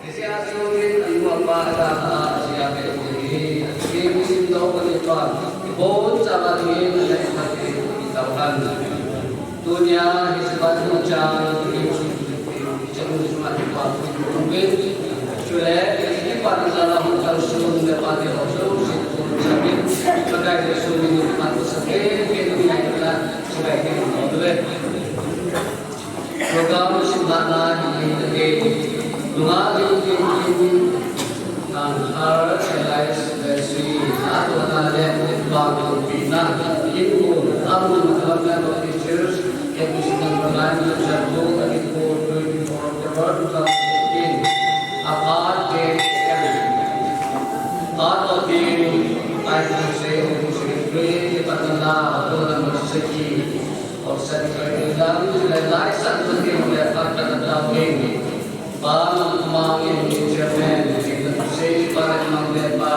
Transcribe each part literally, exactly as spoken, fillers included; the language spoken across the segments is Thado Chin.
Sia sunin an nupa a, a sia pe hi, kim sim do ko ni pa, bon cha ba ni na le ta ke ni ta kan. Tunia hi se ba tu cha ni su ni su ma ni pa ku ni. Chule ni pa ni la la hu ta su ni pa ni ho su si tu cha ni. Ka dai ni su ni pa tu sa ke ke ni la sa ke ni le. Program simlana hi tate. Lunga lim lim lim. Nang har Elias Leslie. Ato na le bang pina. Lim ko. Amu na ka teachers. Episode number nine, chapter two, twenty-four, twenty-four, October two thousand eighteen. Apat J M. Ato tin. Ai ko se o ko se. Play patala. Ato number six. Officer President, le Lai San Jose le Father Dawin, Ban Mang in Chairman, President Jose, Ban Mang le Pa,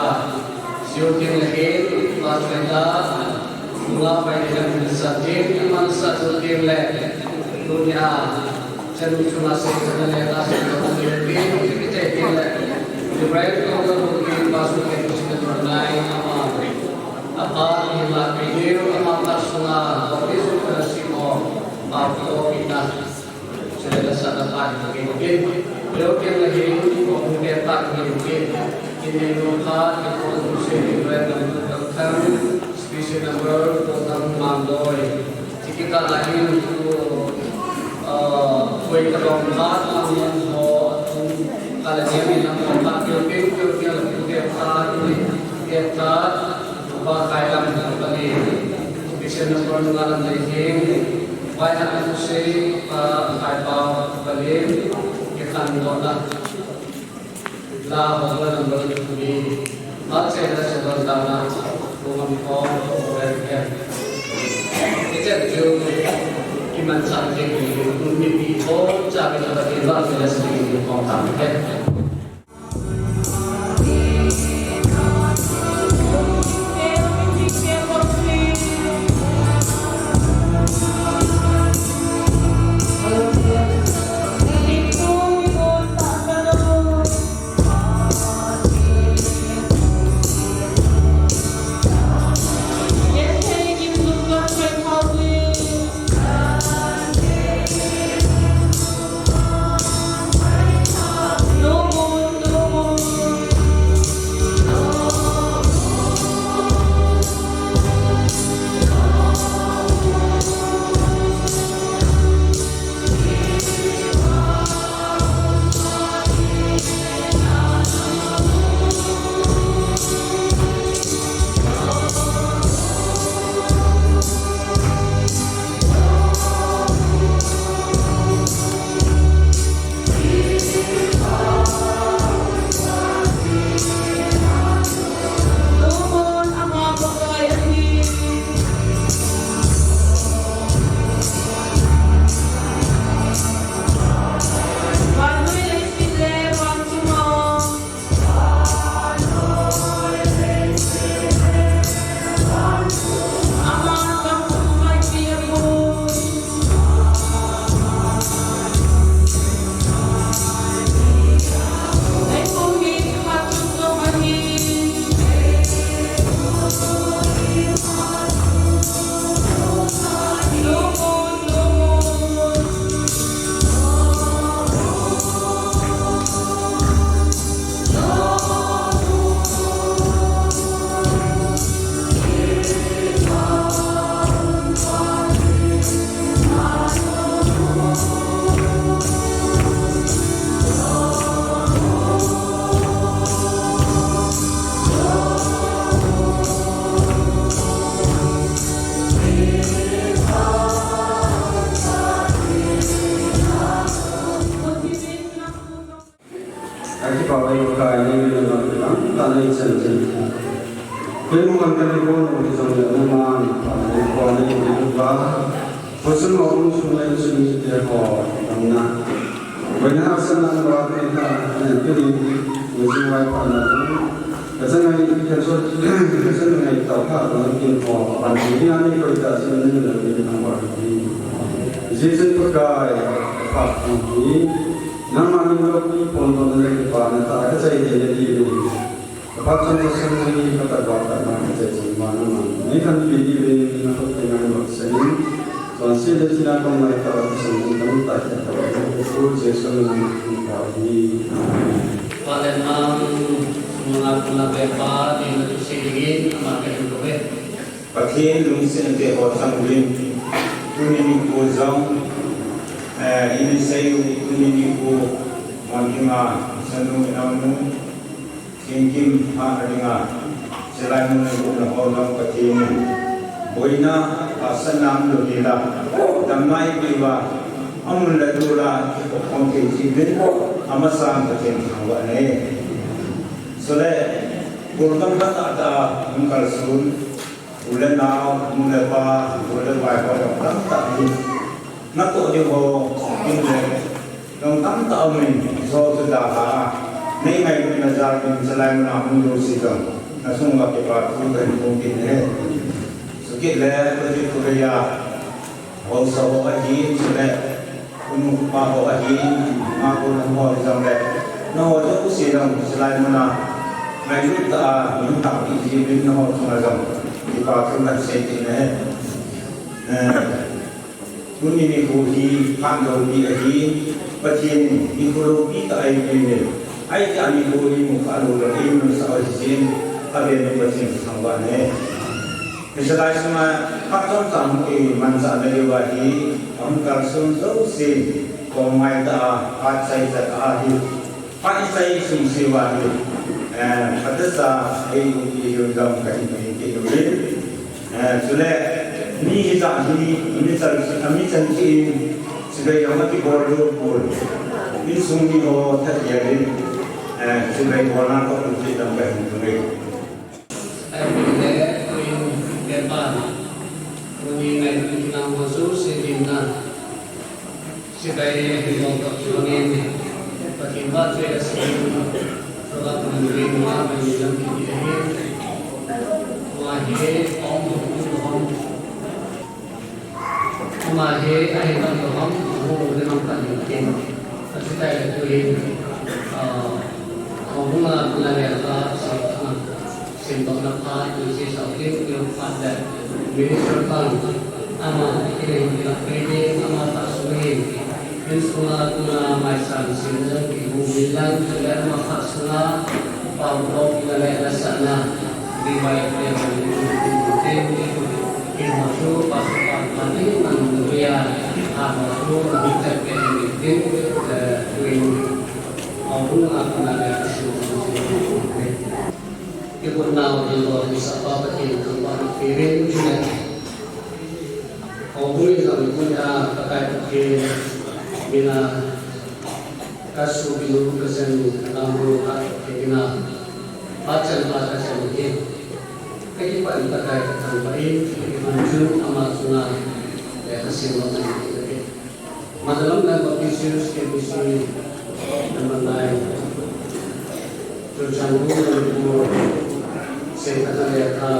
Siu King le Hin, Ban Veda, Mula Pai le Minister Jin, Iman Sa Siu King le, Dunia, Chen Chuna Se, Chen le Ka Se, Chen le Pi, Pi Te Pi le, Ibrahim Kong le Pi, Pasu King, President Ranai, Aman. Apa ni la video ama ta suna ko isu ka simo ma ko ina. Sele la sa ta pa ni ke ke. Yo ke la hin ko mu ke pa ni ke. Ini no ka ni ko se ni re na ka kan. Species number ko kan mang doi. Tikita lahin tu, ah, koi ka dong khat, ang yan ho, atum, kala niya min ang khat, pil, pil, pil, pil, pil, pil, khat, ini, pil, khat, ba khai lam, bali. Picture number nung alam lehin, bai na tu se, ah, khai pa, bali, ke khan do na. La ho la number two ni. Mat se la se la ta na. Ko ngam ko ko re ke. Ite ju ki man sa ke ni ni pi ko cha ke la ke la ke la se ni ko ta ke. Aki pa wai ka ni ni na ba ta ni chen chen. Koi mo kan kan ko no ki jong le na ma ni pa ni ko ni ni ba. Ko sun mo ko sun le sun ni te ko na. Ko na sa na ba ni ta ni ni ni ni wai pa na. Ka sa ngai ka so ka sa ngai ta ka ko ni ko pa ni ni ko ta sun ni ni ni ba ni. Ji sun pa ka pa ni. Nangma min loupi pondohna le kipana tah a kachai thei nadiuvin, kaphat chomcha sung hi katahbeh tah a kachai chai uva nangman neikhanpi diuvin nakhut thenga nabaptize in, chonset le thina koma itah a thusei in tamtah khat tah a Jesu min in thum ahi. Amen. Amen. Nang sung a kona bep a, nina thusei dingin ama kahin kouve. Pathen lungset te ho chang uvin, tuni nikho jong, eh, ina sei u, tuni nikho, Monthing a, sanu, naonu, Thingkim, ha, adinga, chulai mun a gupna ho jong Pathen in boina, tahsanna umlou ding la, damna eipeh uva, amun le tol a, kikhop khom thei jeh uvin, amasan Pathen thangvah in ahi. Chule, gollhang tah tah a, hung kalson, u le nao, nu le pa, u le pai ho, jong tamtah hi. Natoh ding ho, ding le, jong tamtah umin, hiche ho chu dalha a, nei ngailutna jal in, chulai mun a hung jouse jong, nasunga kipa thu kahin phong kit e. Chukit le, Pathen thu veiya, haosa ho ahin, chule, unu upa ho ahin, ma pu nang ho hijongle, nangho jouse jong, chulai mun a, ngailut tah a, min tahpeh jeh uvin nangho chunga jong, kipa thu kahin sei kit e. Eh, tuni nikho hi phat loupi ahi, Pathen in nikho loupi tah a eipeh in, ahitah a nikho hi mu khalou le, eimusah u ahi jeh in, avel in Pathen kathangvah e. Hiche lai sunga phat chomcha eimanchah nadiuva hi, ahung kalson jousen, kong ngai tah a, phat chai tah a hi, phat chai sung seuva hi, eh, phat chomcha eiumpi diu jong kahin tin kit uve. Eh, chule, mi hijat hi, mi chan, mi chan chu in, chibai jong akibol lou pon. Insung mi ho that gel in, eh, chibai bolna toh lungset dam kahin tung e. Ahile, tuin, Depan, tuni ngailutna ho jouse dinga, chibai hi bol toh chun in, Pathen vahchoi a sei, Program mun ring ma, mun ring kiti ahi. Ama hi, om, om, om. Ama hi, ahi, om, om, om, le mang kan tin. Achuti le tuin, ah, Houbung a kona lekha, sa, ah, simdohna phat, tuin seisah ding, tuin phat le, Minister pan, ama, kile hin kila pe ding, ama phat sung hin, insunga kona maisan, sin jong kihung hin lang, chule ama phat sunga, pao lou kina le, lasahna, D Y F le, tin, tin, tin, tin, ho chu, pa, pa, pa, tin, man, ria, ha, ho chu, na, chat, pe, tin, tin, eh, tuin, Houbung a kona le, sin, sin, sin, sin, Kibotnau ding ho, Sapa Pathen thangvahna peuvin, chule houbung in jong tuni a Pakai Pathen mina kasubinu, kajen, kalamnu, ka, Pathen, Pathen hi kakipah in Pakai kathangvah in, kakipah in chun ama chunga, eh, kasim lou ngai. Madalam Land Baptist Church, K B C, number nine. Churachandpur, Manipur, Sengkhatna lekha.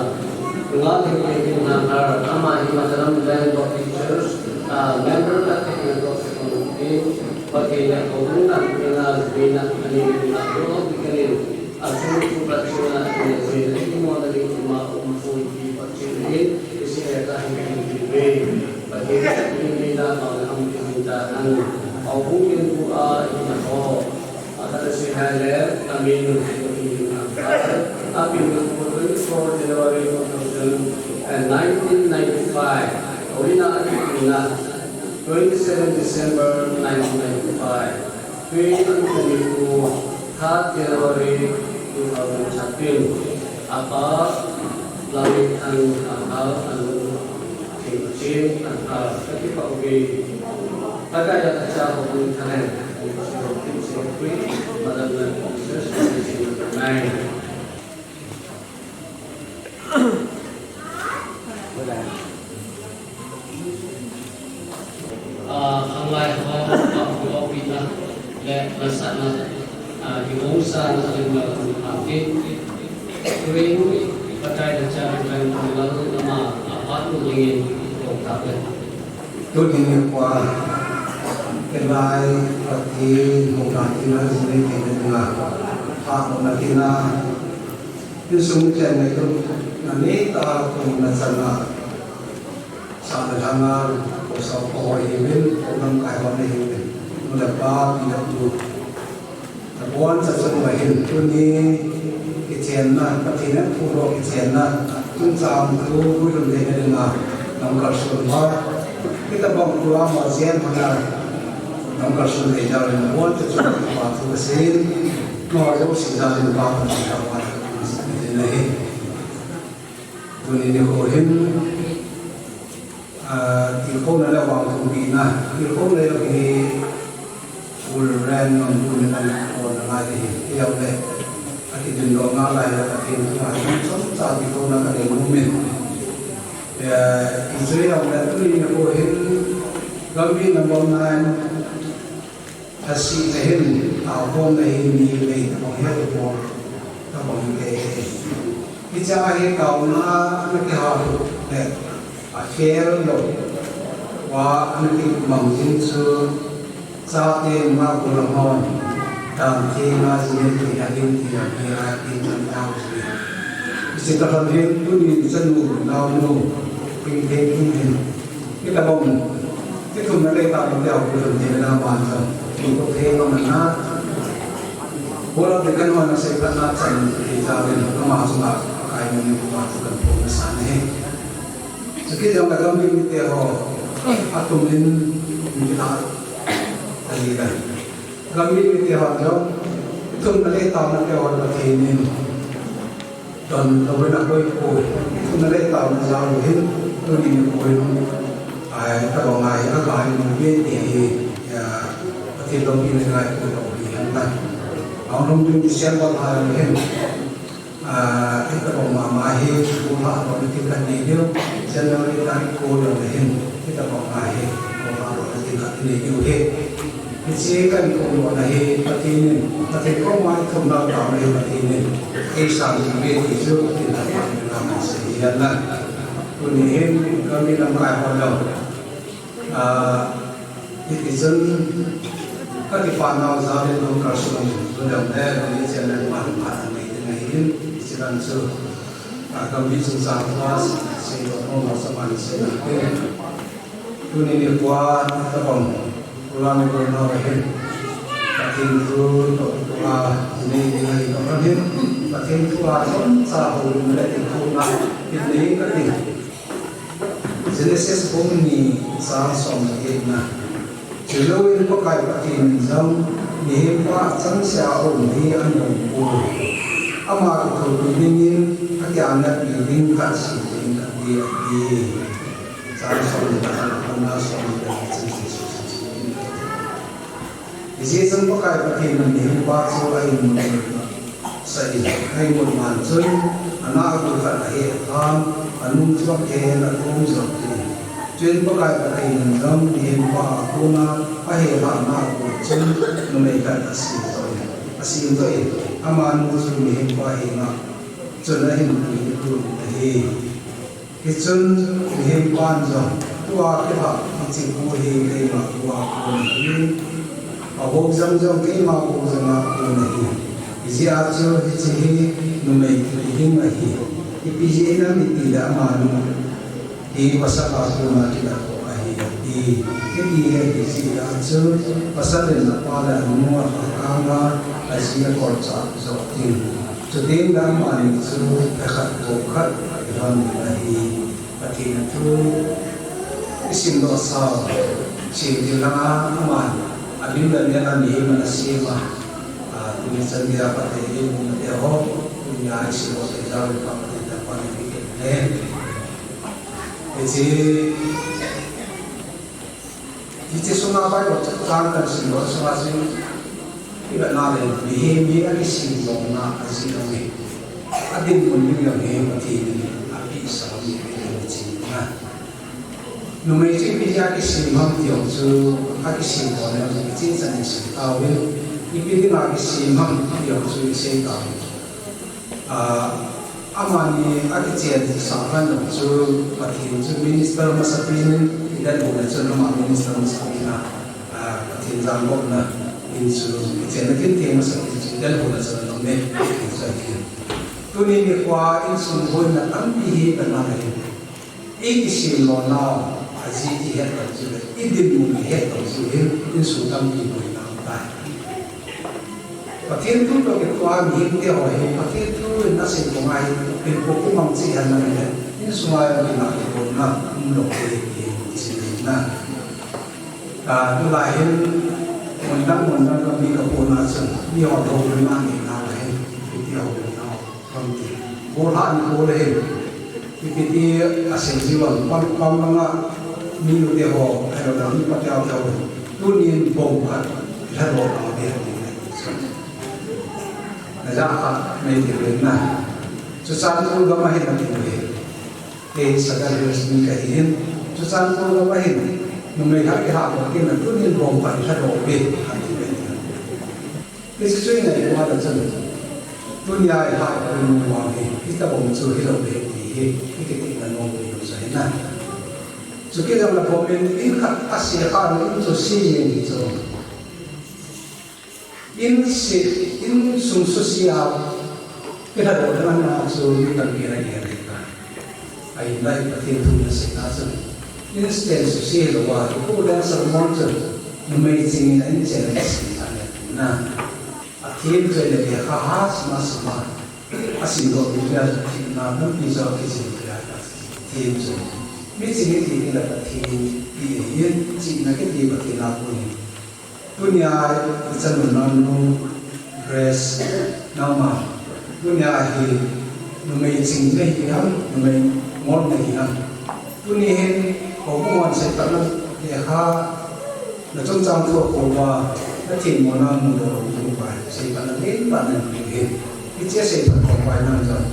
Nungah Thengpi Khinhangkar, ama hi Madalam Land Baptist Church, ah, member khat ahi, Pathen in houbung a, kona, kona, kona, kona, Achung chu kachunga ina jeh le imona ding ima um poi ti Pathen in, Israel a hin tin ve. Pathen in ina ma le ham tin ta han. Houbung in bu a ina ho. Akhat a sei hai le, amin, amin, amin. Apin twenty-four January two thousand and nineteen ninety-five. Houbung a ina twenty-seven December nineteen ninety-five. Twenty twenty-two, third January two thousand thirteen, apa, Lalmithang, apa, anu, Thingchin, apa, kakipah uve. Pakai a kacha houbung thahen, Madam Lan, nine. Ah, khanglai ho, pa, pu, pi, na, le, na, sa, na, ah, ki, bong, sa, na, le, na, ku, pa, pi. Tuin, Pakai da cha, Pakai da la, na, ma, a, pa, tu, ling, in, ko, ta, le. Tu, ni, ni, kwa. Kelai Pathen houna tina jing nei theina dinga, phatna tina, insung chenna chu, nanei tah a kona chana, sa le lhanga, ko sa ko hoi hiuvin, ko lamkai hon hiuvin, nu le pa, pi le pu, nabonchauva chunga hin, tuni kichenna, Pathen in phulou kichenna, chungchang thu guilhun theina dinga, nakalson uva, hitabang thu ama jen hana, nakalson thei jal in, nabonchauva chunga kipa thu kasei in, nangho jouse jal in, pa Pathen thangvahna kahin sei in ahi. Tuni nikho hin, ah, tilkhouna le vangthumpina, tilkhouna jong hi, Pu Ren Nonbun in ana kona ngai ahi, ahilou le, akidindoh nalai le Pathen thua chomcha tilkhouna kadei nom in. Eh, hiche jong le tuni nikho hin, Gambih number nine, Lhasih le hin, taokhomna hi mi lei tabang hi tabang, tabang hi kei hi. Hiche a hi taona ana kihal le, akhel lou, va ana kimang jing chu, chate nungah gollhang hon, dan theng a jing in ti a ding ti a hi a ding chan tao chu. Hiche tah hin tuni chanu, naonu, Thingtheng, Thingtheng hin. Hitabang, hithumna le taona te a guilhun theina dinga aman jong, Thingtheng aman a, Bola te kan hon asei phatna chan te jal in, ama chunga Pakai min in kipa thu kahin phong masa ahi. Chukit jongle Gambih mite ho, atum in, min kila, ahi dan. Gambih mite hon jong, hithumna le taona te ho Pathen in, don louvin akoipoi, hithumna le taona jal u hin, tuni nikho hin, ai, tabang a hi, agai nom uve ti hi, a, Pathen loupina ngaito lou hi ahi. Ahung lhung ding December lha hin, a, hitabang mama hi, golhah lou ding kahin nei diu, January tarik ko jong le hin, hitabang a hi, golhah lou ding kahin nei diu ahi. Hiche kahin phong lona hi Pathen in, Pathen koma ithumna taona hi Pathen in, eisan ding uve ti chu Pathen thangvahna kahin sei ahi. Tuni hin Gambih lamkai ho jong, ah, hiti chun, kakipah nau jal in hung kalson in, tu jong le, Gambih chairman pan pan nei ding ahin, hiche dan chu, ah, Gambih chungchang thua, seidoh nom ho sa man sei ding. Tuni nikho a, tabang, Pu Lamminlun nau ahin, Pathen thu toh tua, nei ding ahi toh ahin, Pathen thu a chomcha houlim le tilkhouna, hin nei kati. Genesis bung ni chang som le get na. Chujou in Pakai Pathen in jong, mihempa changseh a um hi anom poi. Ama kithopi dingin, akiangatpi ding khat sem ding kati, ati. Chang som le khat, ana som le khat, Jesu. Hijeh chun Pakai Pathen in mihempa chu ahin sah in, ahin mut man chun, anah a gol khat ahe tan, anu chu aken atom jep in. Chuin Pakai Pathen in jong mihempa a kona ahe lhahna a kon chun numei khat asem toh in, asem toh in, amanu chu mihempa henga chun ahin pui in ahi. Hichun mihempan jong, tua kilhah hiche gu hi keima gu a kon ahi, ahou jang jong keima hou jang a kon ahi. Hijeh a chu hiche hi numei kipe ding ahi. Ipi jeh inem itile amanu hi pasal a kona kilah ahi ati. Hiti hi ahijeh a chu pasal in apa le anu alhah kang a, aji akolchah joh ding. Chuteng le amani chu phe khat bou khat kilhon ding ahi. Pathen thu isimdoh sau, simthei langa aman alim le mel a mihem ana sem a, a, tuni chan geiya Pathen imu nate ho, tunia isimdoh thei jal uva Pathen thangvahna kahin pe e. Hiche Hiche sunga Bible chang kahin simdoh sunga chu, ivet na le, mihem hi akisem lona ajeh jong hi, adinmun ding jong hi Pathen in apeh sa ahi ti chu na. Numei chu ipi dinga kisem ham ti jong chu, akisem lona jong chu ichan chan in sei tauvin, ipi dinga kisem ham ti jong chu isei tauvin. Ah, amani akichen sah khan jong chu Pathen chu minister masapen in, Eden hon a chun ama minister masapen a, ah, Pathen jam bol na, in chu, i chenna kin thei masa, in chu, del ho na sa na me, in chu, in. Tuni nikho a insung boina tampi hi, ka na ka hin. I kisil lo nau, a ji i het lo chu le, i dinmun i het lo chu hin, insung tampi boina um tai. Pathen thu toh kitoh a mihing te ho hi, Pathen thu in a sei kong a hi, in ko kumang chi han na le, insung a jong kina kitohna, um lo te, ti hi, chi na. A, tulai hin, mun dang, mun dang, mi ka pona chun, mi ho lo na ni na la hin, kiti ho na. Bang ti. Bol ha ni bol le hin. Ipi ti a sei ji vang pam pam langa mi nu te ho, ai lo dang mi pa te ho te ho. Tunin bom khat. Lha lo ma te ho ni. Na ja khat mai ti le na. Churachandpur gam a hin a ti le. Kei Sagar Hills mi ka hin. Churachandpur gam a hin. Numei ha ki ha ko ki na tunin bom khat lha lo be. A ti le. Hiche chu i ngai uva chun, tunia i hahkona hi, hitobang chu hilou ve ti hi, i kiti na nom hi chu ahi na. Chukit jong le bom in, in khat a se kha in chu se jeng hi chu. In se, insung suse a, kilhadoh ding ana chu mi tampi ana gel ding ahi. Ahinla Pathen thu na seina chun, insung suse lou a, i Pu Deng Solomon chun, numei ching in a inchen a suse a na. A thim chu le lekha ha sima sima. A simdoh mi chu a thina tampi chu a kisim chu a thim chu. Mi ching i ti ni la Pathen ti ahin, chihna kiti Pathen a kon in. Tunia i chanu nangnu Grace nangma. Tunia hi numei ching na hi ham, numei ngol na hi ham. Tuni hin, houbung hon seipatna lekha, na chungchang thu a kouva, na themmona mudoh lou ding uva, seipatna lenpa na nei u ahi. Hiche a seipat khom uva nang jong,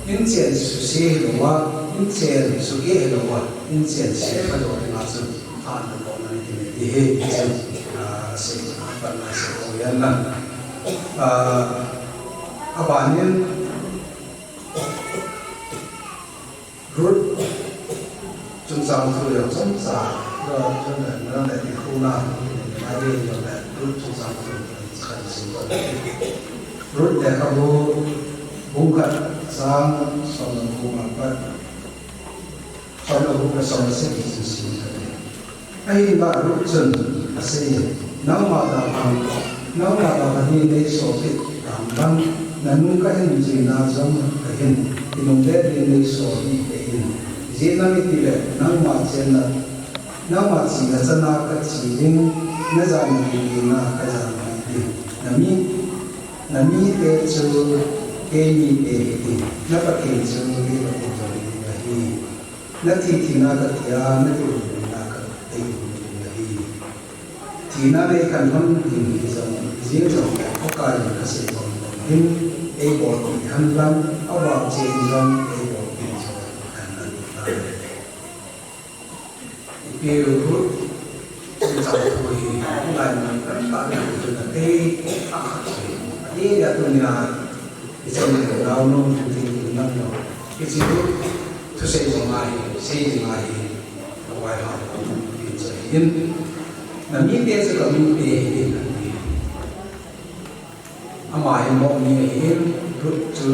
inchen suse hilou a, inchen sugeh hilou a, inchen se khadoh ding a chun, phatna bohna nei ti hi, hiche, ah, seipatna sei kho jan lang. Ah, abanin, Ruth chungchang thu jong chomcha, Ruth chungchang thu jong le ti khu na, Bible jong le Ruth chungchang thu jong khan sim ko. Ruth lekhabu bung khat chang som le gup a pat, som le gup le som le sagi chun sim ko. Ahinlah Ruth chun asei, nangma dalhan, nangma dalhan hi nei sopeh tan lang, nanu kahin, chena jong kahin, kinungle din nei so hih in. Ijeh inem itile, nangma chenna, nangma chena chana kache ding, najan ding dina kajan ding. Nami, namite chu kei mite hite, na Pathen chu kei Pathen jong hite ahi. Nathi thina katia, nathi hung thina katia, hung thina hi. Thina nei khan hon ding hi jong, ijeh jong le, Pakai in kasei bang bang hin, eibolpeh hen lang, avang cheh in jong, eibolpeh jong hen lang. Ipi Ruth, Chungchang thu hi, tulai mun tamtah a thu na thei, a khat hi. Ati dia tunia, ichan naonu, thu thei thu nang lo. Hiche thu, thusei jong ahi, sei jong ahi. Kawai ha, pi cha hin. Namite chu kamite hi, nati. Ama hi Moab mi ahin, Ruth chu,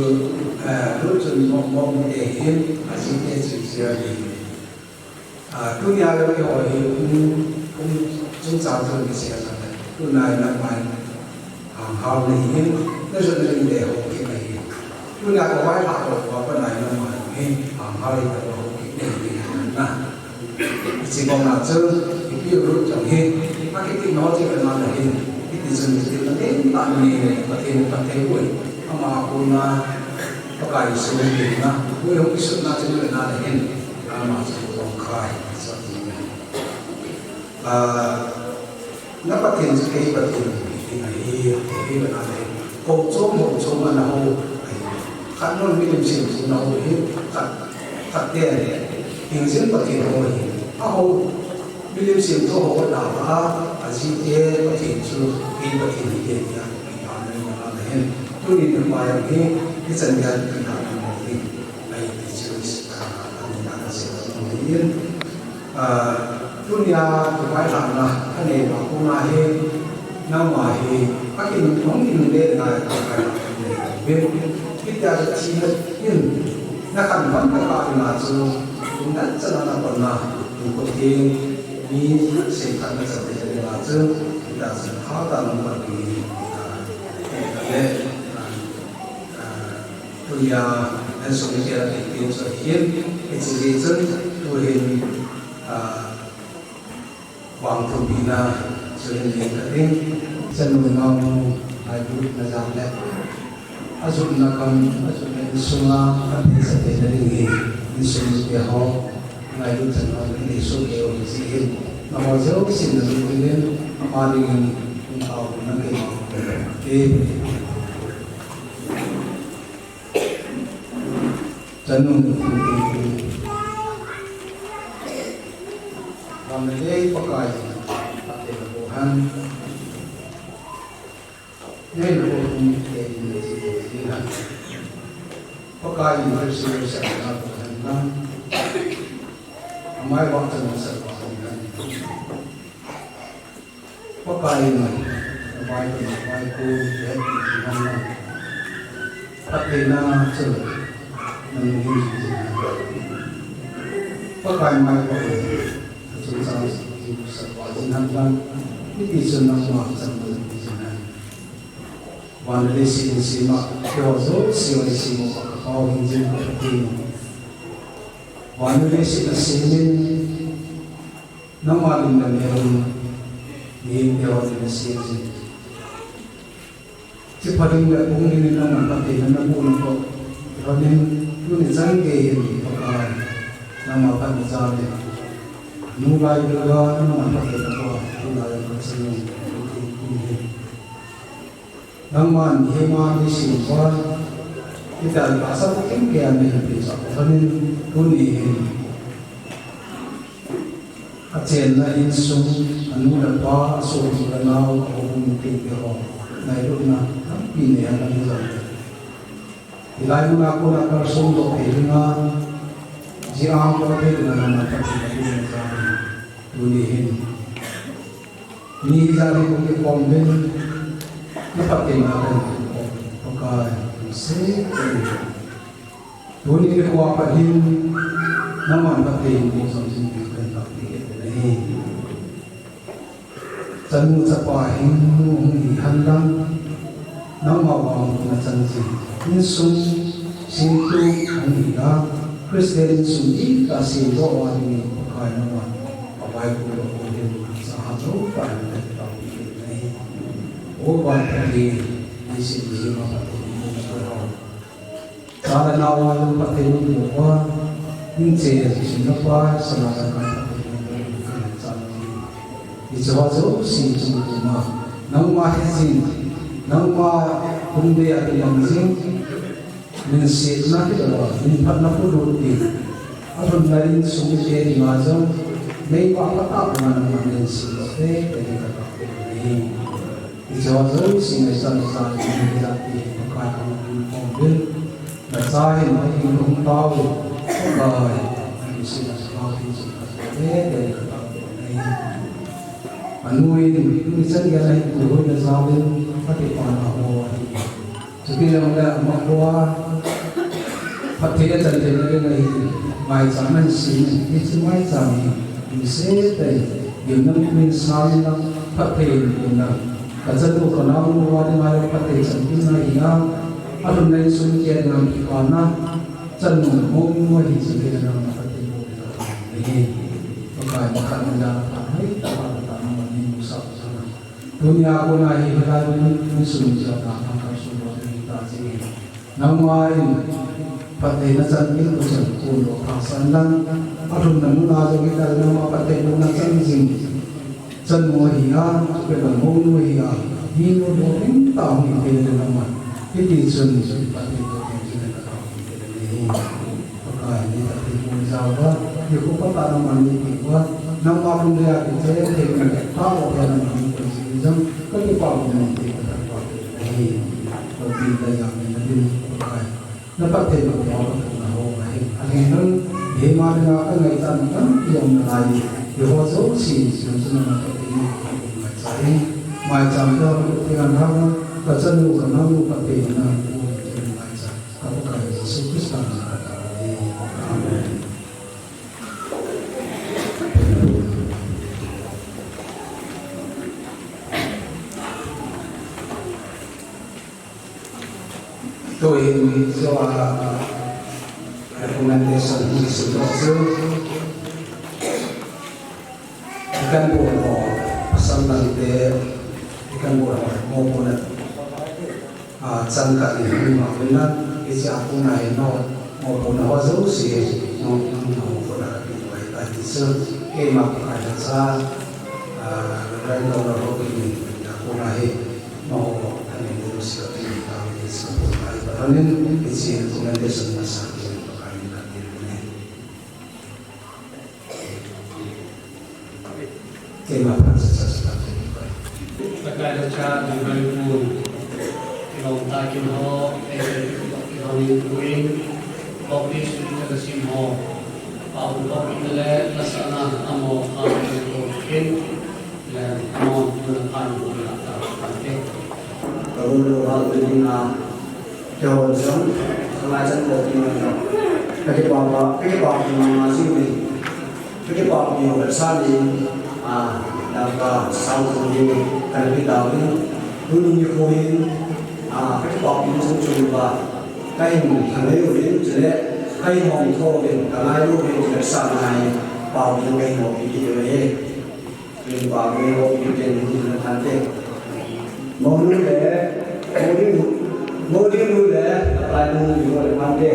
eh, Ruth chu Moab, Moab mite ahin, ajite chu Israel mi ahin. Ah, tunia le eiho hi, um, um, chungchang thu kisei a, tuna nangma hin, hanghal nahi in, najot nading le hou kit nahi. Tunia kawai lhah lou uva pat nangma hin, hanghal hita uva hou kit nahi na. Hiche bang a chu, ipi Ruth jong hi, akiti nau che kana nahi. Hiti chun, hiti na, Pathen, Pathen, Pathen, ama kona, Pakai Jesu ding na, ui hung kisutna chu ni na le hin, ama chu kong khai, sa ti ni. Ah, na Pathen chu kei Pathen ding ahi, kei Pathen ahi. Ho chom, ho chom ana ho ahi. Khat nun milim semthu na ho hi, khat, khat te ahi. Hingjin Pathen ho ahi. A ho, milim semthu ho na a, ajite Pathen chu kei Pathen ahi, kei Pathen ahi. Tuni nikho hi, hichan gei a kina na mo hi, ahi ti chu, ah, ani na ka sei na mo hi, ah, Tunia kivailatna kanei uva kona hi, nangma hi akin hung in le ngai ka kai. Hitia thina in nakhan pan ka ka ina chu, kum dan chana na pan na, kum ko theng, mi sei khat na chan te na chu, hitia chu hatah a nang pan ding, ah, eh, ka le, ah, ah, tunia, an sung ni kela te te chu hin, hiche jeh chun, tuhin, ah, vangthu pina, chu hin nei ka ding. Chanu naonu, ngailutna jal le ajotna kam, ajotna insunga, atheisa theina ding hi, insung mite ho, ngailut chan ho, nei soh kei u hi jeh hin. Nangho jousen na lungthim in, ama dingin, hung taona kei u. Chanu, Gam le lei Pakai, Pakai na bohan. Nei na bohan, te ni ti ti han. Pakai in versi sa na bohan na. Amai wa chanu sa bohan na. Pakai in, na vai ko, na vai ko, ya ti ti han na. Pakai na chu, na ni ti ti han. Pakai mai ko, chu sa ti sa ko ti han na. Ni ti chu na ma sa ko ti han. Van le lei sema, keiho jouse sema, Pakai hin jing ka ti. Van le lei sema, Nangma lim le mel in, mihemte ho lim asem jin. Chipha lim le pung lim in nangma phattheina naboh natoh. Hihonin, tuni chan gei hin Pakai, nangma phatna jal in. Nu lai bil ga nangma phattheina boh, nu lai ka chanu, tuni hin. Nangman hiche ma hi sim uva, hitia ka sa pu kim kei a nei pi sa pu khanin tuni hin. Achenna insung, anu le apa, asopi le anao, aum pi pi ho. Ngailutna, tampi nei a nang jong. Hilai mun a kona kalsong doh thei dinga, ji ang doh thei dinga nangma phattheina boh na jal in. Tuni hin. Mi jat hi kong kikhom uvin, na phattheina kahin khom, Pakai, lungset tah in. Tuni nikho a pat hin, nangman phatthei in boh jing ding kahin tahpi kit in ahi. Chanu chapa hing nu hung hi hen lang, nangma vang na chan jing, insung, singtu, hung hi a, Christian insung hi ka sem doh a ding in Pakai nangman, Pakai ku lo ko hin, sa ha lo pa na ta ta ki nei. O Pakai, ni sim ni ma pa ni ko. Sa le nao a jong phatthei naboh uva, hing che le kisun na pa, sa le nao a jong phatthei naboh uva, ka le chan ti. Hiche ho jouse chu koma, nangma hi jing, nangma hung dei a kilang jing, min setna hi lo a, min phatna polut ding. Alhunna insung mite dinga jong, nei pa phatah a nangman min set lo te, te ding ka tahpi in ahi. Hiche ho jouse ngaichat chan in, hiche jat hi Pakai a hung khom uvin. Na cha hin Pakai hung tao, Pakai, na kisih na sa Pakai chu ka te te ka ta te nei. Anu in, nu chan gei a hin tu hoi na jal in, ka kipana ho ahi. Chuti jong le ama kho a, phatthei a chan theina ding ahi, maicham ahin sem in, hiche maicham hi, lungset tah in, gimnamtui in sang in lang, phatthei in um in lang. Ka chanu ka naonu a dinga le phatthei chan tina hi a, alhunna insung mite dinga kipana, chanu mong mong ahi jing in nangma phatthei boh ding kahin thum ahi. Pakai, makhatna jal a phat mai tah a ka ta nangman nei musah jing in. Tunia kona hi hilai mun insung jat a nang kalsong doh ding ahi ta jeh in. Nangma in phattheina chan ding kachan kon doh tahsan lang. Alhunna mun a jong hitia nangma phattheina chan jing. Chanu ahi a, chule monu ahi a, minu lou ding tah hung hi le nangma. Hiti chun phatthei boh ding chun ka thum kit in ahi. Pakai, nei phatthei boh jal uva, nikho phatah a nangman nei peh uva, nangma lungdei a kichen thei uva, tao uva nangman nei peh jing jong, ka kipah uvin nei peh ka thangvah kit in ahi. Ka pi la jam nei na din, Pakai. Na phattheina boh uva ka thum na ho ahi. Ahin nang, keima dinga ka ngaichat na tampi um nalai. Eiho jouse, Jerusalem a ka pi ni ka pu mai cha in, mai cha ka pu ti an ha, ka chanu ka nau ka pe na pu ti mai cha, ka pu ka Jesu Christa na ka ta ni. Amen. Tuhin, so, ah, recommendation hi seidoh chu. Ikan bol ho, pasal dang te, ikan bol ho, mopohna, ah, chang khat in hung ma pin na, hiche a kona hi no, mopohna ho jouse, no, no, no, mopohna ka pe uva ahi tai ti chu, keima Pakai lhacha, ah, Reverend Doctor Haokip in, a kona hi, no, ani ni jouse ka pe uva ahi tai ti chu, Pakai lhacha, ani, hiche recommendation masa, Pakai in ka pe uva ahi. Keima phat sa sa sa. Pakai lhacha, Reverend Pu, Longtakin ho, eh, Longin Pu in, Baptist Church ka sim ho, Pau Baptist le, lasana, amo, ka, ko, kin, le, amo, muna, ka, ko, la, ka, ka, ke. Ka, ko, lo, ha, ko, ni, na, Keiho jong, ka ngaichat pi ngai jong. Ka kipah pa, ka kipah pi ngai ngai jing in. Ka kipah pi u ka sa in, a, dang ka sang khu ni, ka na pi tau in. Tuni nikho hin, a, ka kipah pi jong chung ba. Ka hin ka ngai u in, chule, ka hin hom tho in, ka ngai u in, chule sa ngai, pau in ka hin hom pi ki u e. Min pa min ho pi ken hin na thante. Monu le, Monu, Monu le, Lai Monu le thante.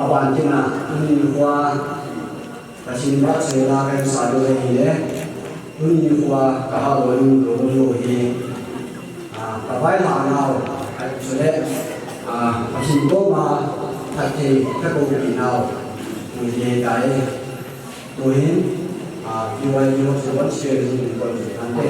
Aban tina, ani hua, Pathen vahchoila kahin sa diu ahi le, tuni nikho a ka hahdoh in lou lou hi, a, ka vaihom nau, a, chule, a, Pathen koma phatthei ka koupi nau, tuni hi ahitai. Tuhin, a, P Y D ho chu bon share in koi chu thante.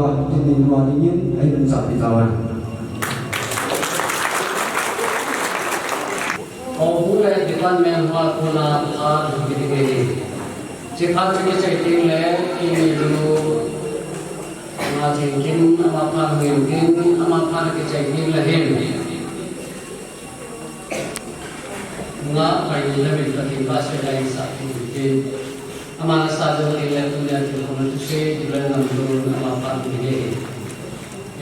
Tin in ma dingin, ai dun sa pi tawan. Houbung le department ho a kona phat hung kiti nge. Hiche phat chu kichai teng le, kini lu, nga theng kin, ama phat hung in tin, ama phat kichai teng le hin. Nga pai ni le min Pathen pa se lai sa ti tin. Ama na sa jo tin le tunia thil khom na tu se, July ngam lo, ama phat hung in.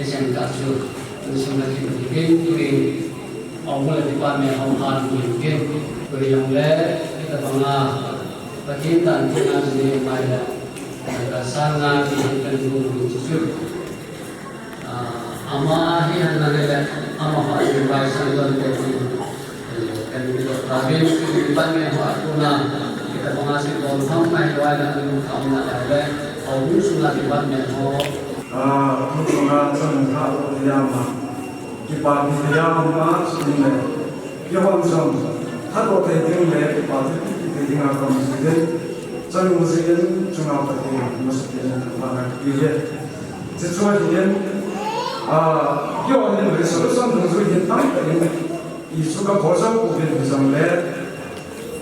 Esen ka chu, insung na thil hung in, tuin, houbung le department ho phat hung in, tuin jong le, hitabanga, Pathen dan tina jing mai le, ka sa nga ti kan bu bu chu chu. Ah, ama hi han na le, ama ho in bai san don te ti. Kan ni to ta bin, department ho a kona, hitabanga si don ham mai lo ai na lu kham na le, houbung sunga department ho. Ah, tu sunga chan ha lo ti ama. Kipa pi ti ama, sin le. Kihon jong, phatdoh thei ding le, kipa thei pi thei ding a ka um jing in, chanu jin, chunga Pathen, masa Pathen, pa na pi le. Hiche chu ahin, ah, kihon in resolution dungjui hin tam tah in, i chu ka bol jong uvin hijong le,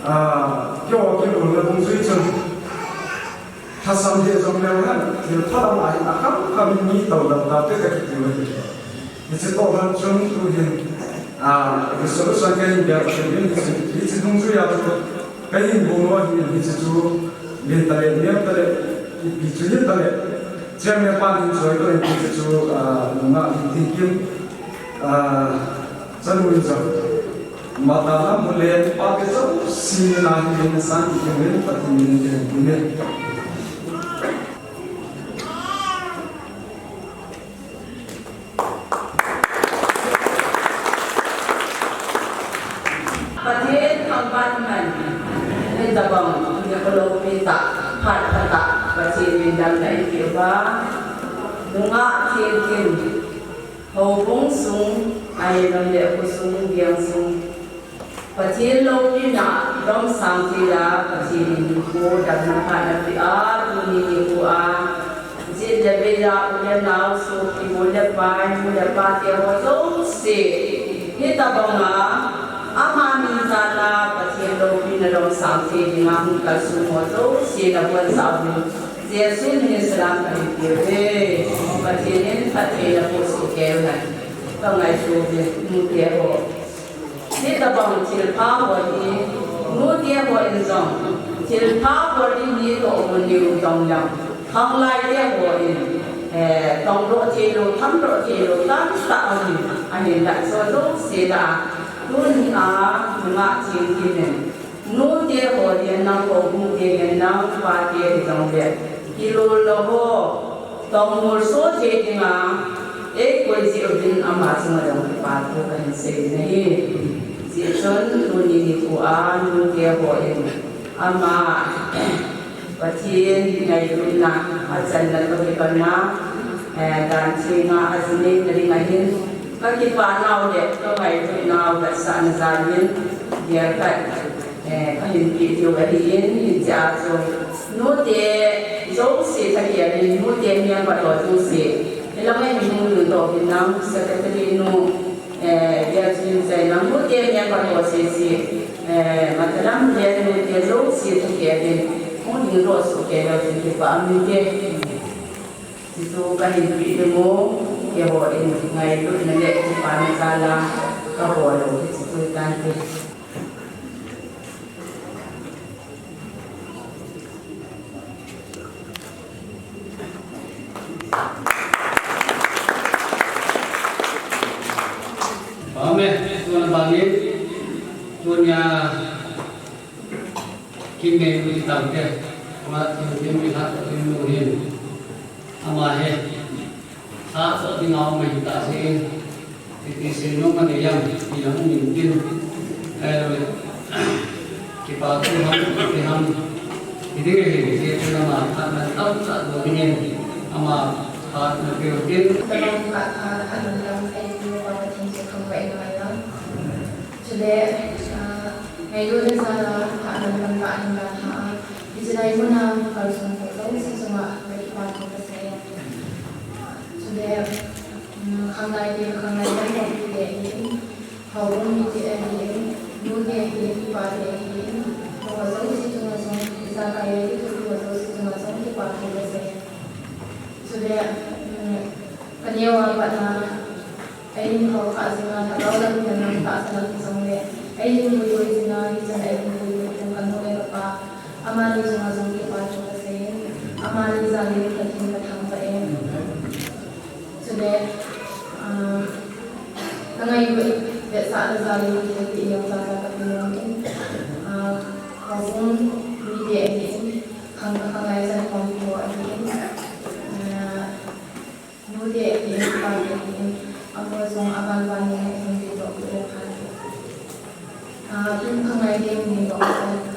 ah, kihon kilhonna dungjui chun, Lhasam hi jong leu hen, thil pha lam ahi, a kham kham in mi to lam ta te ka kiti u ahi. Hiche toh han chun tu hin, ah, resolution ka hin bia ka hin hiche, hiche dungjui a tu ka hin bol u ahi, hiche chu lin ta le, neo ta le, ipi chu hin ta le. Chairman pa hin choi to in hiche chu, ah, nunga hin tin kin, ah, Chanu in jong, mata lam hule, pa ke jong, sina hi in san ki in, Pathen min in in. Pathen thangvah in, hitabang, ni ko lo pi ta, phat phat ta, Pathen min dang na i pi uva, nungah theng kin, Houbung sung, ahilou le khosung, veng sung. Pathen loupina, domsang thei a, Pathen in hinkho damna phatna pea, tuni nikho a. Jet le vei a, u le nao, sopi, u le pai, nu le pa te ho jouse. Hitabang a, ama min jal a, Pathen loupina domsang thei dinga, hung kalsong ho jouse, nabonchauvin. Jesu min in salam kahin peuve. Pathen in phattheina boh soh kei hen. Ka ngaito uvin, nute ho. Hitabang thilpha ho hi, nute ho in jong, thilpha ho hi mi toh mun diu jong jong. Khanglai te ho in, eh, tongdoh theilou, thamdoh theilou, tamtah aum in, ahinlah jouse lah a. Tuni a, nungah theng kin in. Nute ho hi nang houbung te hi nang pate hijongle, kilolna ho, tongmol soh thei dinga, eikoi jeh uvin ama chunga jong kipa thu kahin sei nahi. Hijeh chun tuni nikho a nute ho in ama Pathen ngailutna, achanna toh kibang a, eh, dan theng a ajinei na ding ahin, kakipah nau le kangailutnau vetsahna jal in, dia khat, eh, kahin peh diu ahin, hichea chu nute jouse thakhel in, nute member ho jouse, hilanga hin hung lut doh uvin nang secretary nu, eh, dia chu hin sei nang, nute member ho jouse, eh, matalam le nute jouse thakhel in, hung ding doh soh kei leu chun kipah um inte. Hichu kahin peh ding u, keiho in ngailutna le kipana jal a kabol u hichu tante. Amen. Tuna bangin, tunia Kin ngei u ti tante, ama tin tin mi lhah toh tin nu hin. Ama hi, lhah toh ding a um ahi tah jeh in, titi sei nom anei em, ti jong um in tin. Ahilou le, kipa thu ham, ti ham, ti ding ahi, ti tin ama phatna tamtah bol ding in, ama phatna peh u tin. Tolom kah pha, alungdam thei pi uva Pathen chu thangvah in ngai lang. Chule, ah, ngailutna jal a, phatna lamkah ahin dalha a, hiche lai mun a kalson ho jouse chunga, ka kipathu kasei e. Mite ahin, nute ahin, pate ahin, nungah jouse chunga jong, ijakai a kithopiu jouse chunga jong kipa thu kasei. Chule, um, kaneo a pat a, eihin khoukhah jinga, lhagao lam in a, tahsa lam hijongle, eihin puidoh jinga, hichan eihin puidoh u kanu le kapa, amani chunga jong kipa thu kasei in, amani jal in Pathen kathangvah e. Chule, ah, ka ngailut vetsahna jal in thilpeh neocha cha kape nom in, ah, houbung mite ahin, khang ka khangai chan khompi ho ahin, ah, nute ahin, pate ahin, amaho jong aban ban in eihin dingdoh peh le pha. Ah, tun khangai ding dingdoh peh le.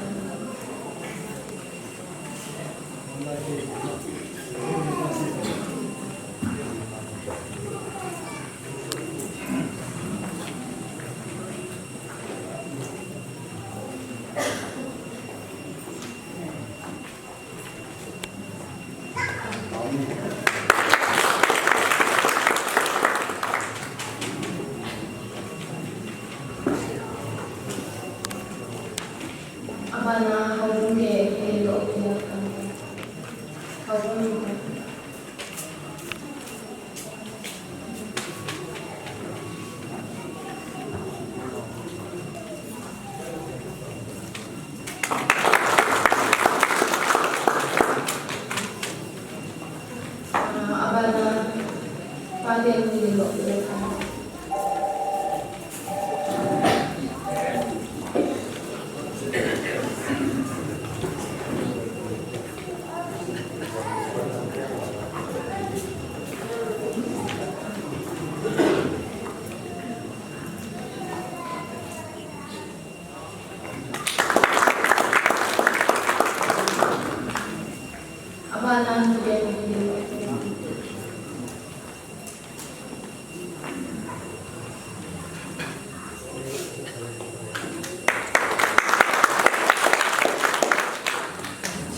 Abana houbung te, te lo, te lo, houbung te.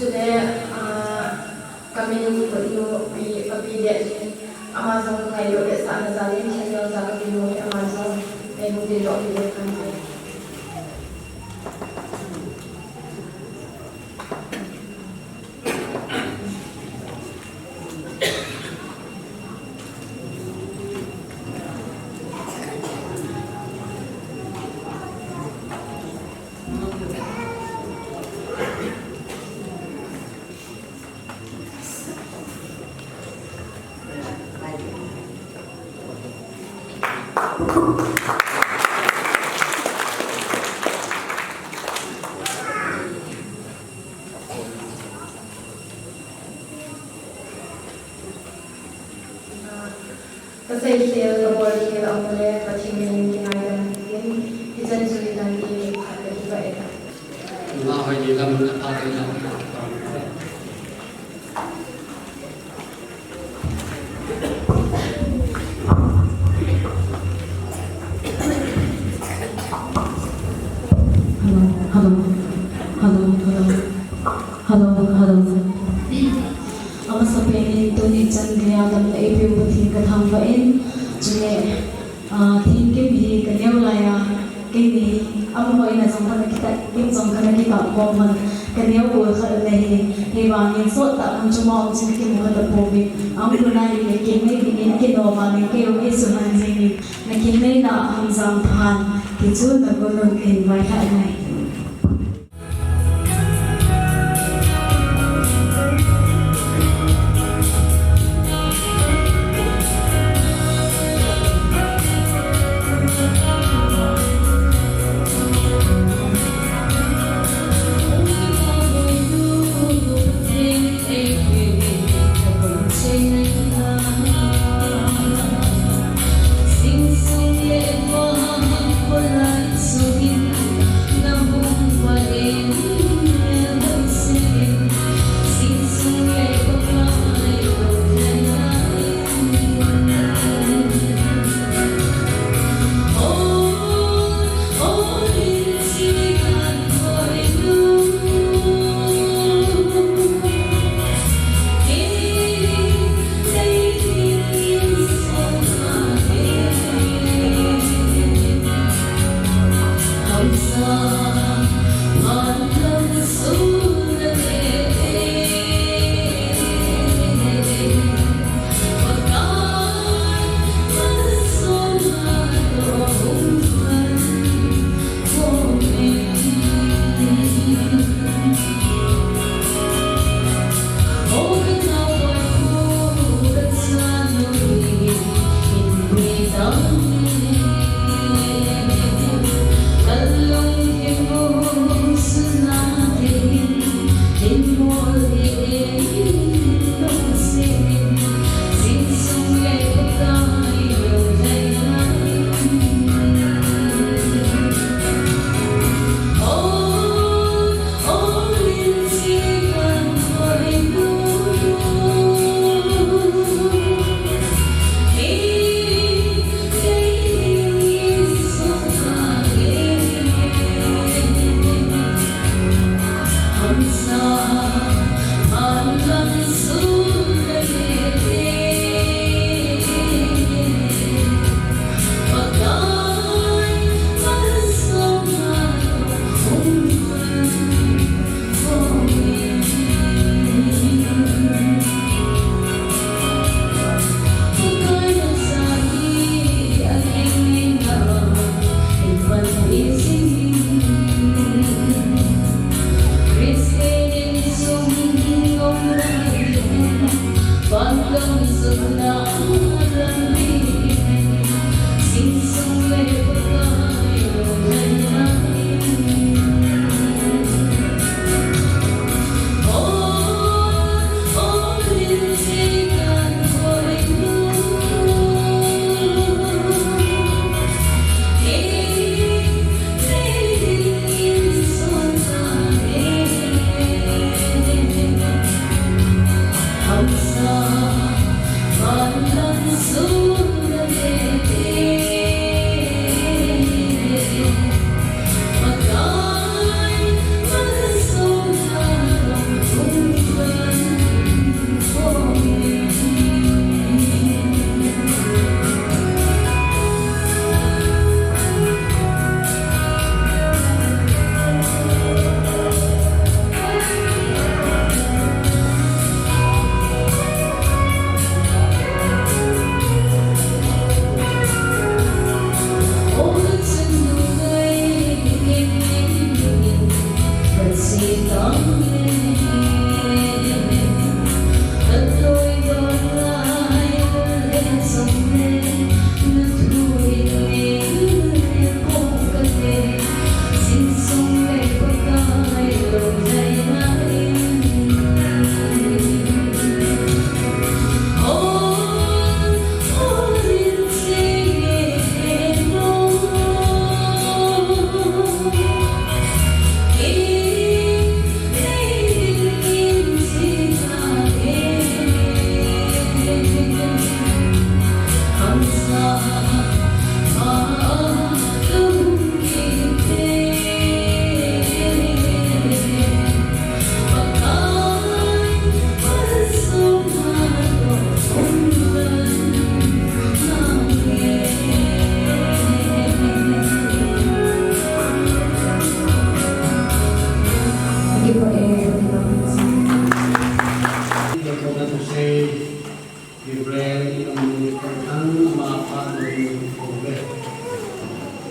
Chule, ah, ka min in kut nu pi, ka pi le, ama jong ka ngailut le sahna jal in, thil neocha ka pe nom in, ama jong, eh, hung lo pi le kan. Ka seikhel, ka bolkhel aum le, Pathen min in kingaidam hitin, hichan chu hitan tin, phat kakipah e. Nga hoi ni lam na phat e lam. Hello, hello, hello, hello. Hello, hello. Amasapen in tuni chan geiya damna eipeu Pathen kathangvah in, chule, ah, thingkim hi kaneo laiya, keini, amaho in a jong kana kitah, kin jong kana kitah khom hon, kaneo u khat ana hi, hivangin sottah mun chunga um chun kimu kha tapouvin, aum lhun a hile kin nei dingin akinom a, nin kei jong eisuhhan jengin, na kin neina ham jang than, ti chu na gonun in vailhah ngai.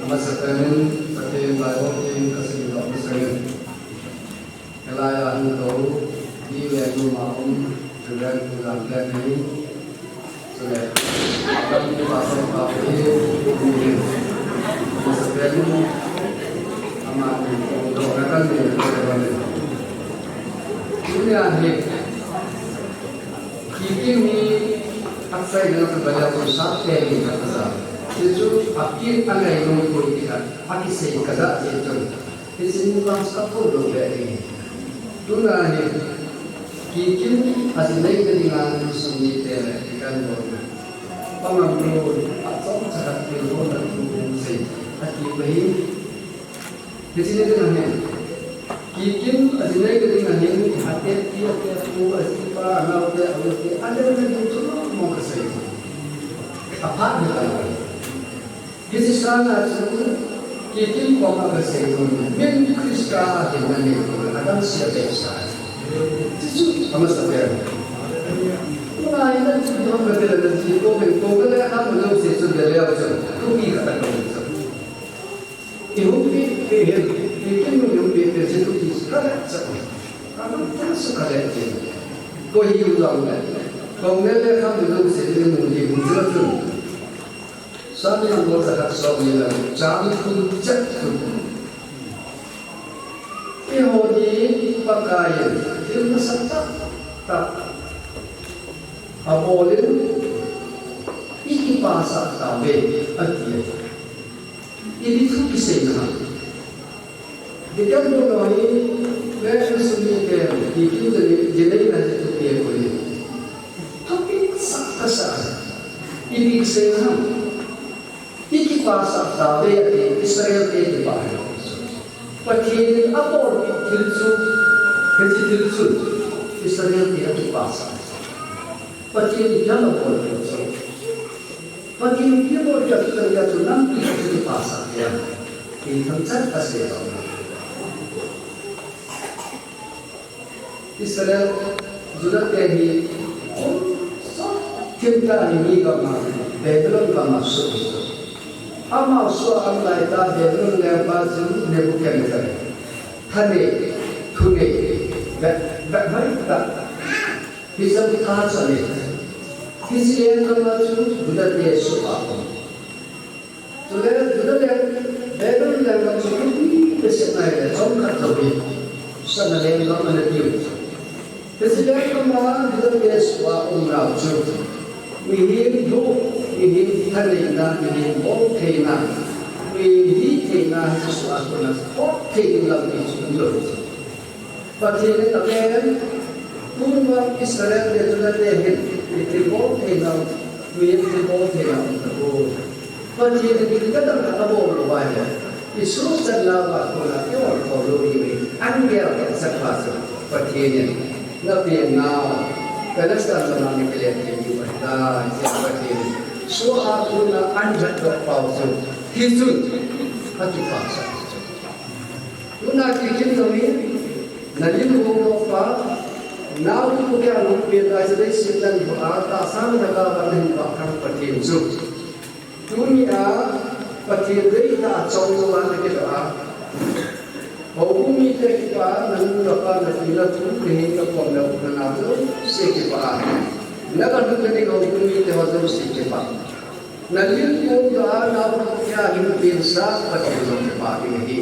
Amasapen in, Pathen Bible in kasim doh masangin. Hilai a hung tou, ni le nu ma um, Reverend Pu Lamlen hi, chule, Pu Pastor pa hi, ni hin. Amasapen in, ama ni, tou na kan ni, ni a hi. Kikim hi achaina chu baya kon sa te ni ka sa. Hichu akin angai nom koi ti kha, akisei kaja che chun. Hichun vang sa ko lo ve ni. Tuna hi Kikim aji nei na dinga insung mite le ikan bol na. Pangam lo, achom cha khat pil lo na tu sei. Aki bahin Hiche ni ding ahin. Kikim aji nei ding ahin, atepi, atepu, ajipa, anaote, aote, adei na ding chu mong kasei. Aphat ni ta. Hiche sanga chu, Kikim koma kasei chu, min Christa ahin na nei chu, adang sia be sa. Hichu, amasapen. Ngai na chu, dong ka tela na chu, ko ke, ko ke le, a mo lo se chu, de le chu, tu ki ka ta ko chu. Ihung pi, pi hin, Kikim ihung pi, pi hin, tu ki kale cha. Kanu ta su kale ti. Ko hi u lam le. Ko ne le kham du se ni mu ni mu cha tu. Sa ni ang ko sa khat so ni la. Cha ni tu cha tu. Eiho hi Pakai in, thil nasatah tah abol in, i kipasah tauve, ati. Ipi thu kiseina ham. Dikam bol lou hi, le sum ni te, Kikim te ni, jinei na te tu pe ko ni. Happy sa ka sa. Ipi kiseina ham. I kipasah tauve ati, Israel te kipah. Pathen in abolpeh thil chu, hiche thil chu, Israel te akipasah. Pathen in thil abolpeh chu. Pathen in thil abolpeh chu, chu nampi chu kipasah tia. Ti thangchan kasei tau. Israel, Juda te hi, kum sot thim tah a hi mi gam a, Babylon gam a suh hi. Ama suh a um lai tah Babylon lengpa chu Nebuchadnezzar. Thanei, thunei, vet, vet mai tah. Hijeh a tha chale. Hiche lenggam a chu Juda te soh a um. Chule Juda leng, Babylon lenggam chu khuti behseh nai le, chomkhat jouvin sana lenggam ana tiu. Hiche lenggam a Juda te soh a um nau chu mihem lhuh, mihem thaneina, mihem boltheina, mihem hihtheina hiche soh a kona khop thei ding lampi chu um lou chu. Pathen in aven, tun vang Israel le Juda te hin, mi thilbol theina, mi thilbol theina um tapoi. Pathen in thil kadang khat abol lou va ahile, i sohchatna uva kona i ol khom lou ding ahi, an gel sak pa chu. Pathen in, na pen nau, Palestine gam a na kile thei diu ahitai, tia Pathen in soh a kona an lhatdoh pau chu. Hichun, akipasah chu. Tuna kikim jong in, na lim hung doh pa, nao tu kia nung pen lai chu leiset lang ho a, tahsa na ka ba na hin vah khang Pathen chu. Tuni a, Pathen deitah a chong lou a na kidoh a. Houbung mite kipah a, na nu na pa, na pi na pu, na heng na kom na u na nao jouse kipah a. Na ka lhut na ding houbung mite ho jouse kipah. Na lim kong doh a, nao tu kia hin pen sa Pathen jong kipah ding ahi.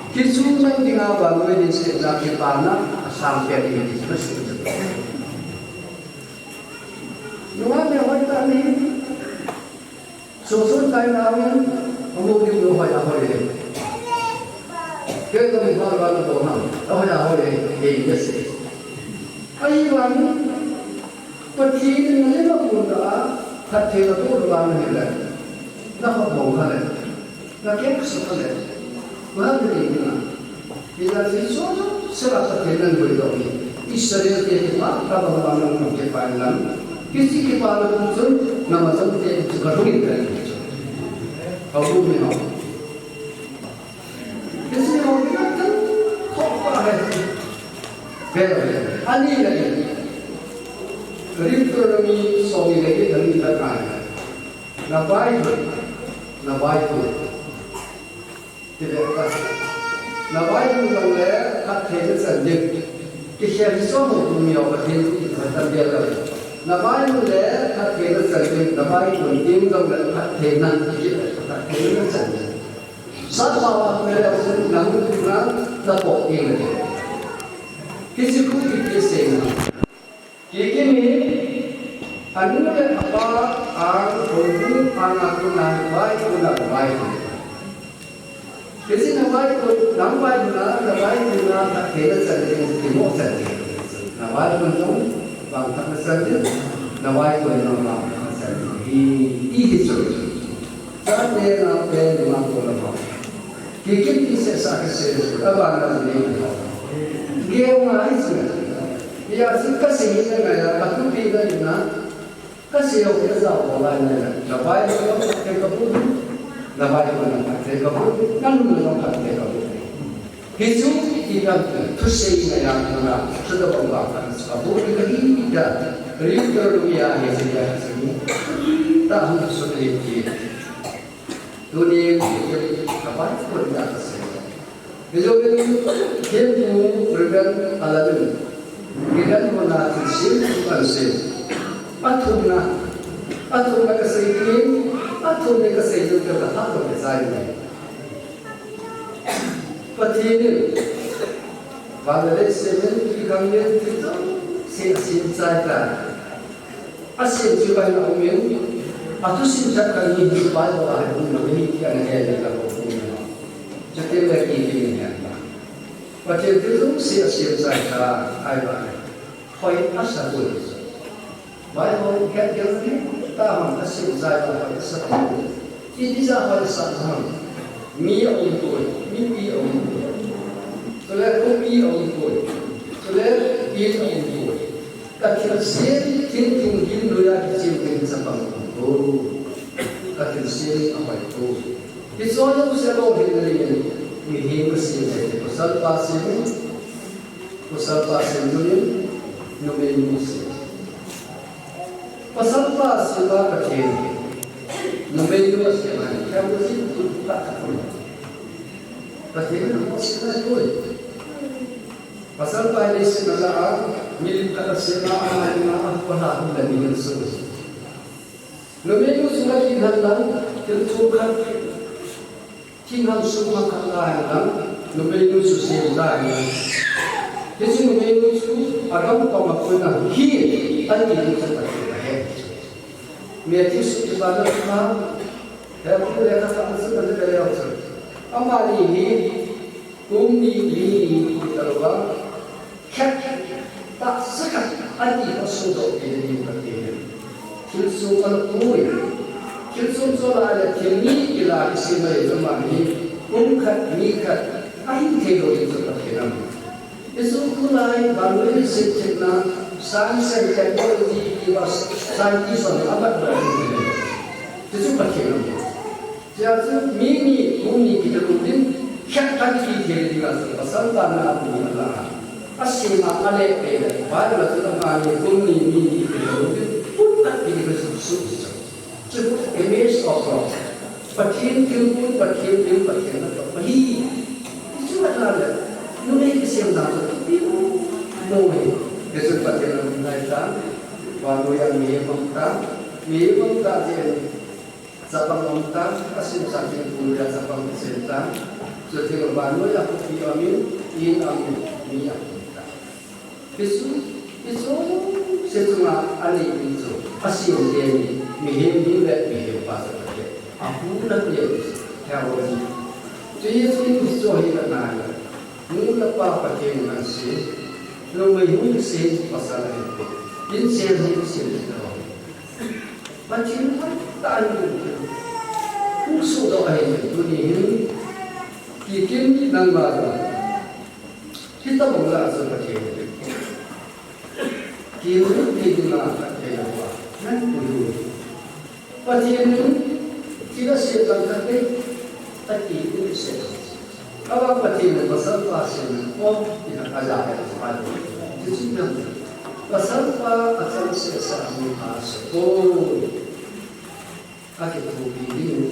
Hichu nang dinga vannoi leiset a kipana asang pen ding ahi, na sei. Nunga me hoi ta ni. Sosun tai na un, amu lim no hoi a hoi le. Kei to mi hoi va to na, hoi a hoi le, ei, yes. Ahivangin, Pathen in na lim a kon doh a, phatthei na toh lou vang ahile, na khop bong kha le, na keng sah kha le, na na ding na. Hijeh chun hiche soh sela Pathen in na guildoh hi. Israel te kipah tobang bang na um kipah in lang. Hiche kipah na um chun, na ma chang te chu ka lhung in ka lhung chu. Ka lhung in ho. Hiche ho hi na tan khop pa he. Ve ve. Ani le. Deuteronomy som le get, ani le get. Na Bible, na Bible. Ti ve ta. Na Bible jong le phatthei na chan ding. Kikhel hi song ho kum mi ho Pathen in phatthei na chan ding. Na Bible le phatthei na chan ding. Na Bible ding jong le phatthei na, phatthei na chan ding. Sat pa wa me le sun na hun na na po ding le. Kichi ku ki ki se na. Kei, kei ni, anu le apa ang houbung ang a kona vai kona vai. Kei si na vai ko, na vai kona, na vai kona, na kei na chan ding, kei mo chan ding. Na vai kona jong, bang tah na chan ding, na vai kona jong bang tah na chan ding. I, i hi chu. Chate naote nungah kona ho. Kikim kiseh sa kisei, abana nei ho. Gel ngai chu. Hijeh chun kasei na ngai a, kathupi na ina. Kasei ho kajao ho lai na ina. Na vai ho na phatthei kabol. Na vai ho na phatthei kabol. Na nu na phatthei kabol. Hichu ipi ham itile, thusei ngai a kona, thutobang bang khat kabol ding ahi tia, Deuteronomy a hi tia chu. Tahung sun ahi ti. Tuni ka pai pon tia kasei. Hichu thempu Reverend Alan in, Reverend Mona thilsem thu kasei. Athumna, athumna kasei tin, athumna kasei tin ka tha ka chai ni. Pathen in, van le lei semin, thilgam le thil jouse asem chai tai. Asem chu kahin aumin, athusim chat khat ni hi Bible a hi um lou ahi ti ana hei le ka ko um na. Chuteng le ki ki ni hen. Pathen thil jouse asem chai tai, ahivang. Hoi asa poi. Bible het gel ni, tahon asem chai a hoi asa poi. Iti jeh a hoi asa ham. Mi aum poi, mipi aum poi. Chule khopi aum poi. Chule in aum poi. Ka thilsem, thingthing hin noiya kichem ding chapang aum poi. Ka thilsem ahoi poi. Hiche jouse lolhinna dingin, mihem asem le, pasal pa sem. Pasal pa sem nu in, numei nu sem. Pasal pa sem a Pathen in numei nu asem a, kei mu sin tu ta ta tu. Pathen in mu sin na tu. Pasal pa ni sem na a, milim khat asem a, ama ni ma a, pa ha hu la ni sem. Numei nu chu la kit hen lang, thil chom khat, thingham sum khat la hen lang, numei nu chu sem ta hen lang. Hiche numei nu chu Adam koma koina hi, ati chu Pathen ahe. Matthew sut kipa na ma, he pu le kha sa su na le le chu. Amani hi, kum ni ni ni ta lo ba. Khat, tahsa khat, ati kha sudoh thei ding Pathen. Thil sum a la pui. Thil sum chu la le thil ni kila kisem mai chu amani. Kum khat, ni khat, ahin thei lou ding chu Pathen ahi. Hichu tulai, vannoi leiset chetna, science and technology, kiva scientist hon abat lou ding. Hichu Pathen ahi. Chuche chu mi ni, kum ni kiti lou ding, khat khat kiti thei ding a chu, pasal pa na pu na la. Asem a ale pe le, Bible a chu amani kum ni, mi ni kiti lou ding, kum khat kiti lou ding, su, su, su. Chu image of God. Pathen thilpun, Pathen thil, Pathen na pa hi. Chu a na le, numei kisem na chu, pi mo, mo hi. Hichu Pathen na ngai ta, vannoi a mi mong ta, mi mong ta, je Chapang um tan, asim sa thingphung le chapang kisem tan. Chuti vannoi a khopi um in, in um in, mi um tan. Hichu, hichu, hiche chunga anei in chu, asem teni, mihem ni le mihem pa sa Pathen. Apu na pe, theology. Chu Jesu in chu hi ka na la. Nu le pa Pathen in asem. Numei hung kisem pasal ahi. Insem hung kisem lo. Pathen phatah in hung suhdoh ahi, tuni hin Kikim nangma jong hitobang lah a chu Pathen kiu thei dinga Pathen a nangpui u. Pathen in thil asem lang khat vei ati u seh. Avang Pathen in pasal pa sem in, o, tia aja he, ti chu na. Pasal pa achang seh sa mi pha seh ko. Akithopi ding,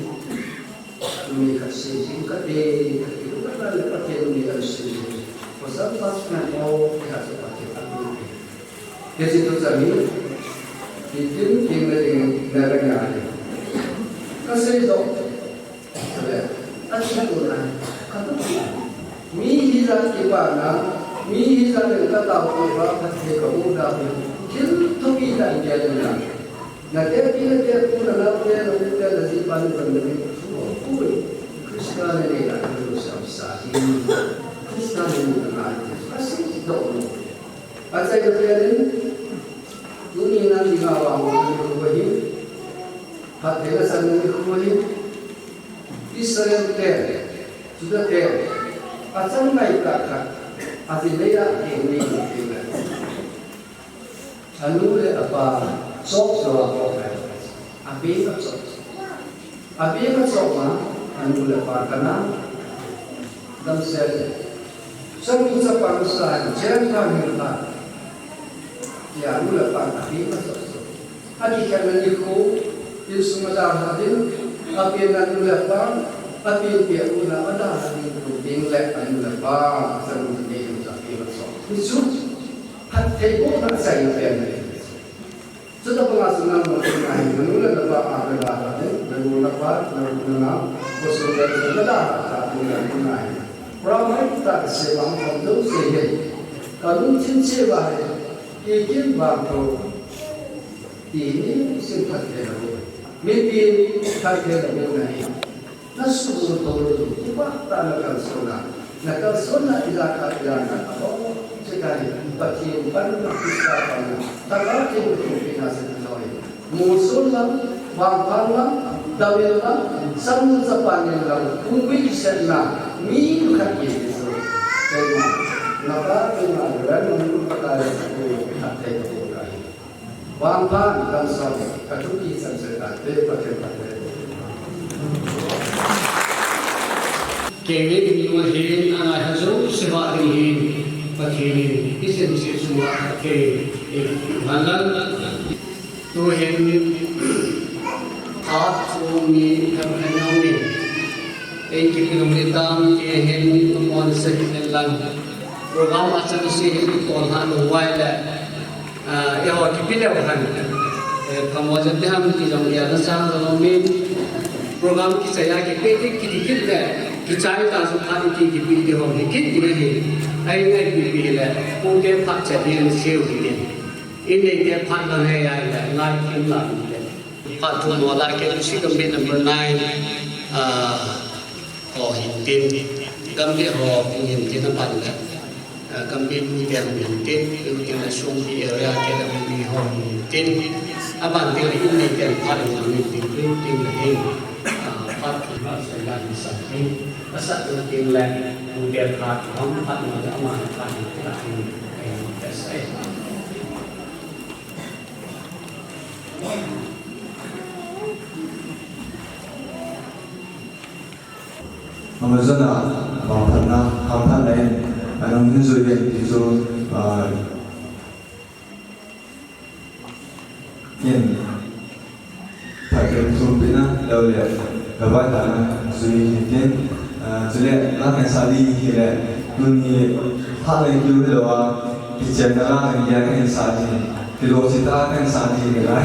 mi khat sem ding kate, kati u khat na le Pathen mi khat sem ding. Pasal pa sem in, o, tia chu Pathen a tu. Hiche thu chang hi, hitin, tin le ding, na le nga hi. Ka seidoh, le, a chi ko na, ka tu. Mi hijat kipana, mi hijat le ka tao ko ba, ka the ka u da hi. Thil thupi ta in dia na. Na te pi na te pu na nao te, na u te, na ji pa ni ban na ni. Thu ko. Christian ne na ka lu sam sa hi. Christian ne na na. Ka seidoh. Achaina pen in, tuni nangma dinga vang nikho hi, phattheina chan nikho hi, Israel te, Juda te, achang ngai tah khat, ajinei a keng ni keng le. Anu le apa, chop chop a ko kai. Ape ka chop. Ape ka chop ma, anu le apa kana. Damsel. Chanu chapa sa, chen ka ni ka. Tia anu le apa ape ka chop. Akikhenna nikho, insung a dalha ding, apenna anu le apa, apenpi a u le nao a dalha ding, ding le anu le apa, chanu ni le ape ka chop. Hichu, phattheibohna achaina pen ahi. Chuti banga chu nangma chunga hin, nanu le napa a dalha ding, nanu napa, nanu nanao, khosung le khosung dalha ding, nanu nanao. Promise ta se bang khom jouse hin, kalungthim cheh uva hin, ikin bang tho, ti nisim phatthei lou. Mipi phatthei lou na hi. Na suhmil tou le, kipah tah a na kalson a. Na kalson a ilah a, ilah a, aw, hiche ka hi, Pathen panna, Christa panna, Pakai Pathen panna, Molsom lam, vangphat lam, damna lam, chanu chapa ngen lam, pumpi kisetna, mi khat hi chu. Keima, napa, keima, ran, mun, Pakai, Pathen, Pathen, Pathen. Vangphat, damsot, ka thupi chan chan kate, Pathen, Pathen. Kei ngai ding nung ahin, angai ha jouse vah ding hin, Pathen in, i sem cheh chunga Pathen in, i man lang. Tuhin, a thu ni, kam khan jong ni. Ei kipilung ni tam, kei hin, tumon se kipil lang. Program a chan se hin, i kon ha lo vai le. Ah, eiho kipe leu hen. Eh, phamo jep ding ham ti jong gel na sang jong umin. Program kichai a kipe ding kiti kit le, kichai ta chu phat iti kipe ding ho hi kit ding ahi. Ahi ngai pipi le, pung te phat chet ding seiu hite. Innei te phat lang he a le, ngai kim la hite. Phat thum ho la, K M C Gambih number nine, ah, ho hin tin, Gambih ho hin tin aban le, ah, Gambih lui te hin tin, lui tin le Songpi area K W B ho hin tin, aban tin le innei te phat hin tin, tin, tin le hin, ah, phat thum la, sa la hin sa tin, asa tin le, lui te phat thum phat le, ama phat hin tin, hin, sa. Amazon a, vangphatna, vangphatna in, anung hin jui le ti chu, ah, in, phatthei thumpina, lou le, gavai tana, jui hin tin, ah, chule, la kan sa di hi le, tuni, ha le kiu hi lou a, kichenna la kan dia kan sa di, kilo sita kan sa di hi le.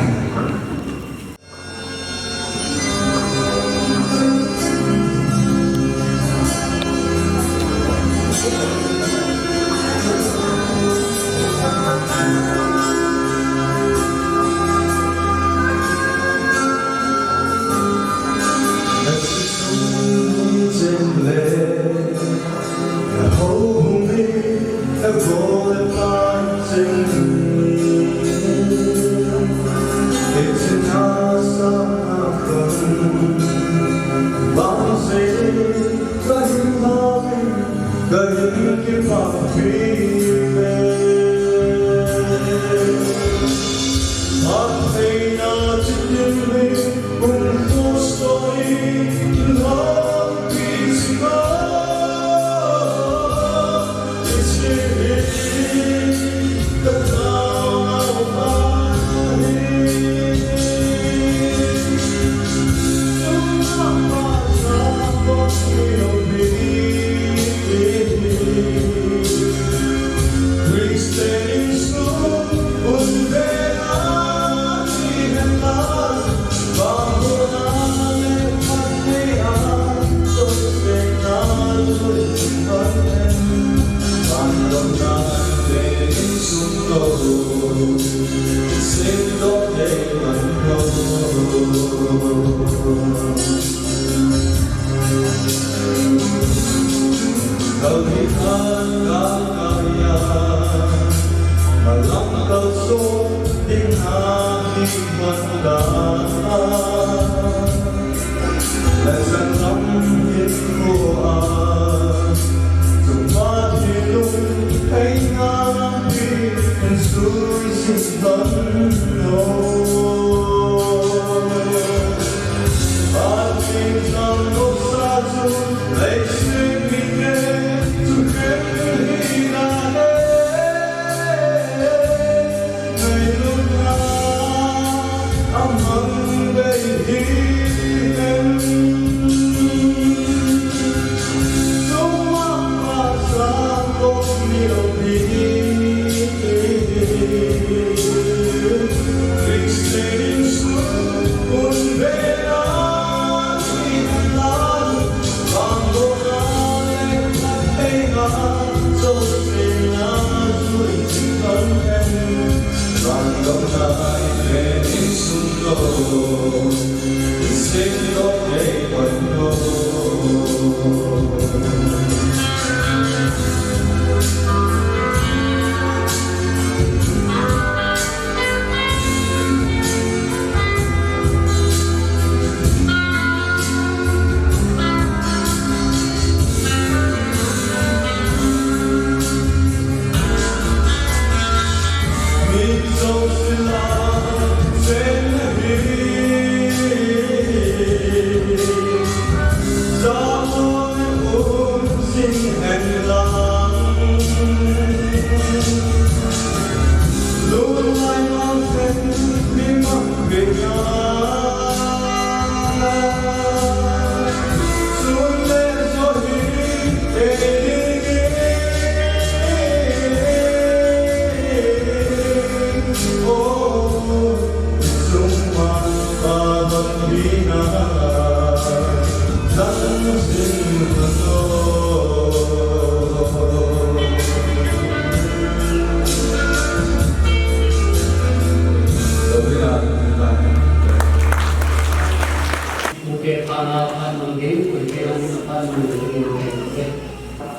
Mute phana phan mang ding, koite lam phana phan mang ding, koite.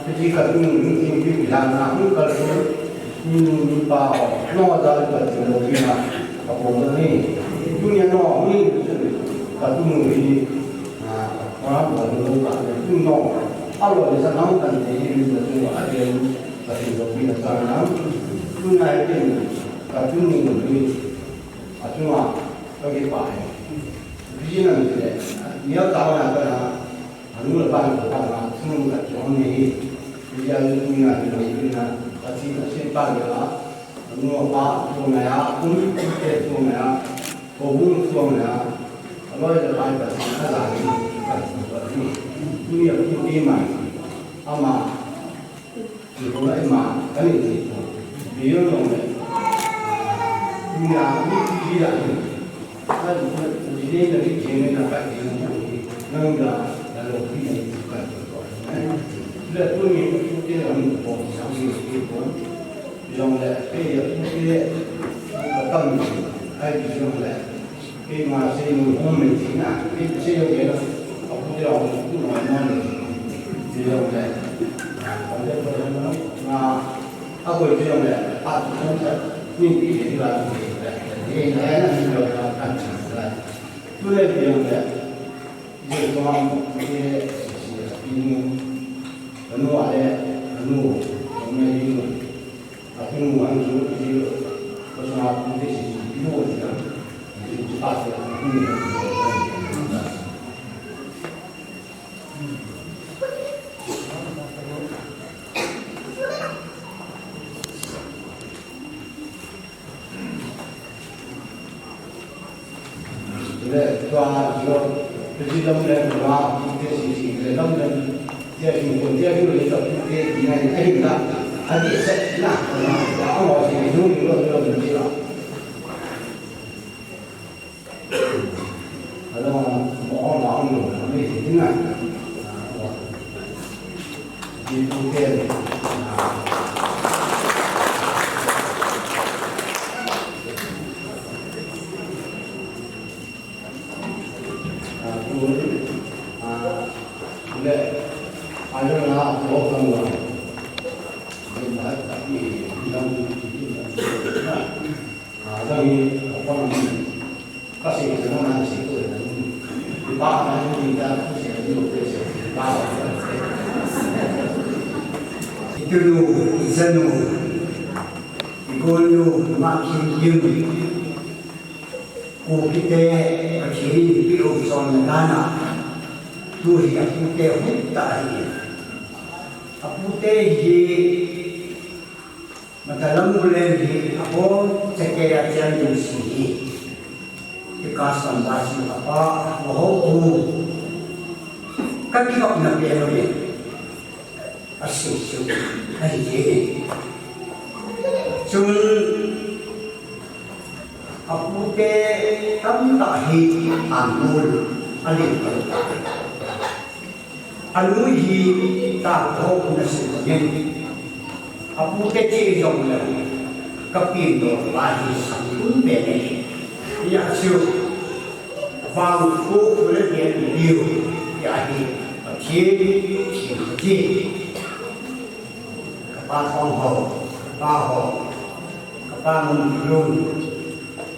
Hiti ka tung, tung, tung, tung, jan na, hung kal tung, tung, tung, pa ho, no, ja, ka tung, lo, pi, na, ka pom, na, ni, tung, ya, no, ni, ka tung, ni, na, ka, pa, bo, lo, ka, tung, no, a, lo, ni, sa, nang, kan, ni, ni, ka tung, a, ni, ka tung, lo, pi, na, sa, na, tung, na, tung, ka tung, ni, a, tung, a, ka, ki, pa, ni, pi, na, ni, le, ni, ya, ta, na, ka, na, Anu le pa ni koma thum khat chu um ahi. Hijeh a tuni a hi lou, tuni a, Pathen a seipa le a, anu apa chu ngai a, um te chu ngai a, houbung chu ngai a, aloi le pai Pathen a jan in, Pathen a jan in. Tuni a pu ti ma, ama Ti ko lai ma, ka ni ti ko. Bi yo long le. Ni a, ni ti bi la ni. Ka ni ko, ni ni na ni je ni na ka ti ni ko ni. Nang da, da lo ti ni ko ka ti ko. Le tu ni ko tu te la ni ko, sa ni ti ko. Long le, pe ya tu te, ka tam ni. Ai bi long le. Keima seinom hung mei thei na, kei seinom kei na, a pu te a hung tu na na ni, seinom le, a le ko na, a ko seinom le, a tu na sa, ni pi le la ni le, ni na na ni lo na kan sa la. Tu le seinom le, ni ko ma mo ke si si pi ni, anu a le, anu, ko me ni. Le, tua, lo, pe ji lam le, ma, te si si, le, lam le, ya si ko, ya si le, ta, te, ti na, ai na, a ti se, na, na, a mo si, ni, ni, lo, lo, lo, ni, la. Hello, mo, mo, mo, mo, mo, mo, mo, mo, mo, mo, mo, mo, mo, mo, Itunu, ijanu, igonu, ima khin kim. Kupite, Pathen in ipi umchonna dana, tu hi apute hung tah ahi. Apute hi, Matalam Gulen hi, abon, Chakera Chiang Yun Si hi. Ika samba si apa, waho ku. Kakikap na pe no ye. Asei chu ahi jenge. Chun apute tamtah hi anol, alen kal ta. Anu hi ta ho na sei nge. Apute che jong le kapi no ba hi sang tun pe ne. Ya chu. Vangphu le Bienliu, tia hi Pathen thim kiti. Kapa Thongho, kapa ho, kapa Nunglun,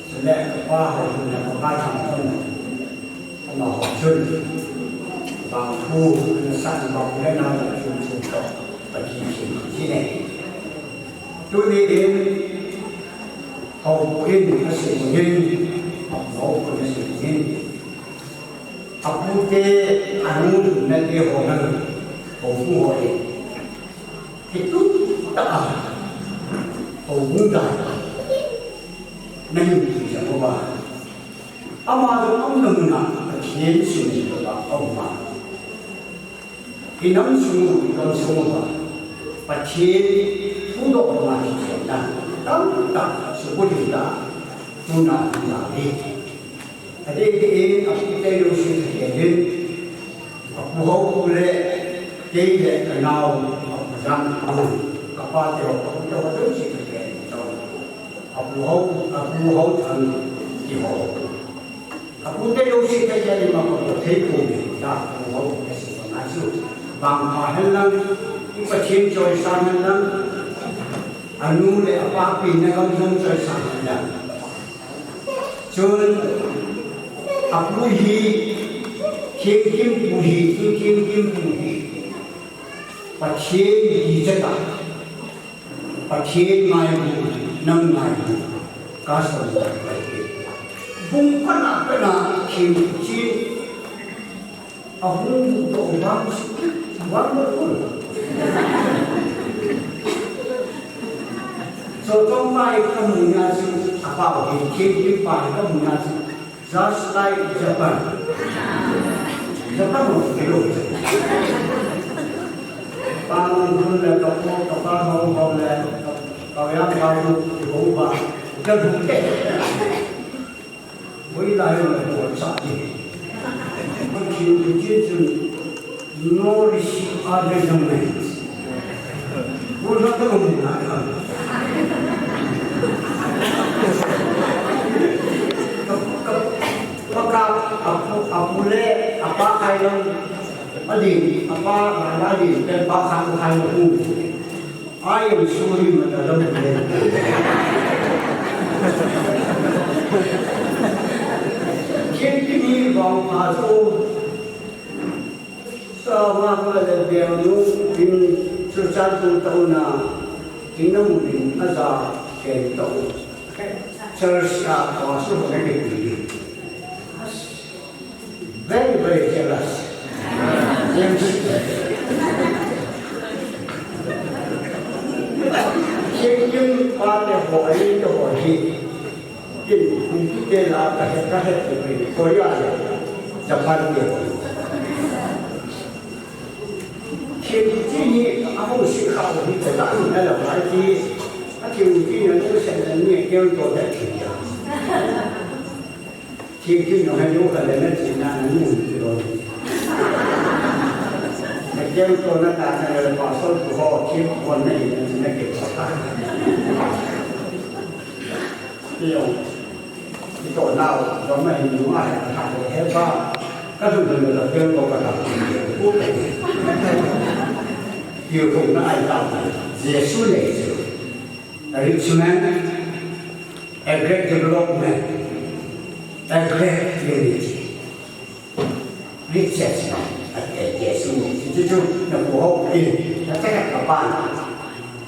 chule kapa ho, chule kapa Thangthon, amaho chun. Vangphu, ana sah vangphu le nao chun chun toh, Pathen thim kiti ne. Tuni in, Houbung in asei hin, houbung in asei hin. Apute, anu, nate ho nang, houbung ho in. Kitu ta a, houbung ta. Nang ki sa ko ba. Ama do am na muna, Pathen sung ba, ama. Inam sung, inam sung ba. Pathen thudoh ma hi na. Tamtah suhbulhit ta. Tuna tuna hi. Adeh in apute jouse kakhel in, apu ho pu le, kei le kanao, apu jang, apu, kapate ho, kapute ho jouse kakhel in, apu ho, apu ho thang, ti ho. Apute jouse kakhel in, apu ho thei pou, ta apu ho, kasi ko na chu. Bang pha hen lang, i Pathen choisang hen lang, anu le apa pen na gam jong choisang hen lang. Chun, apu hi, Thengkim pu hi, Thengkim pu hi. Pathen hi chata. Pathen ngailu, nang ngailu. Ka son ta Pathen. Bung pana pana Thengkim. Ahung bu to bang si, bang mo kun. So, tong pai kamu na si, apa o hin, kin kin pai kamu na si, just like Japan. Japan mo, kilo. Pang kun le, kapo, kapa, ho, ho le, kawya, kayu, ho ba, jabu te. Hoilai a bol cha ti. Pathen, Pathen chun no receive other than mine. Bol na to mo na ka. Ka, ka, paka, apu, apu le, apa kai lang. Adin, apa, adin, pen pa khan kai lang. I am sorry, Madam. Kin kimi bang pa chu. Sa ma ko le bel nu, tin chu chan tu tau na. Tin na mu din a za ken tau. Church a ko su ko ne ke ti. Very, very jealous. Kin kin pa te ho, ai te ho hi. Kin kin te la ka he, ka he te ko ya le. Japan te ho. Kin kin ni a ho si ka ho ni te la ni la ba ti. A kin kin ni ko se ni ke to da ki ya. Kin kin jong hai lou ka le na chin na na nu ti lou. Na kem to na ta na le pastor tu ho kin ko na hi na chin na ke to ta. Ti jong. Ti to na o, jong ma hin nu a he ta he ba. Ka tu tu na kem to ka ta. Ku ka ni. Ti ko na ai ta. Jesu ne Jesu. A rich man, a great development, a great unity. Richest man, a, a, Jesu, Jesu, na pu ho, eh, na ta ka pa,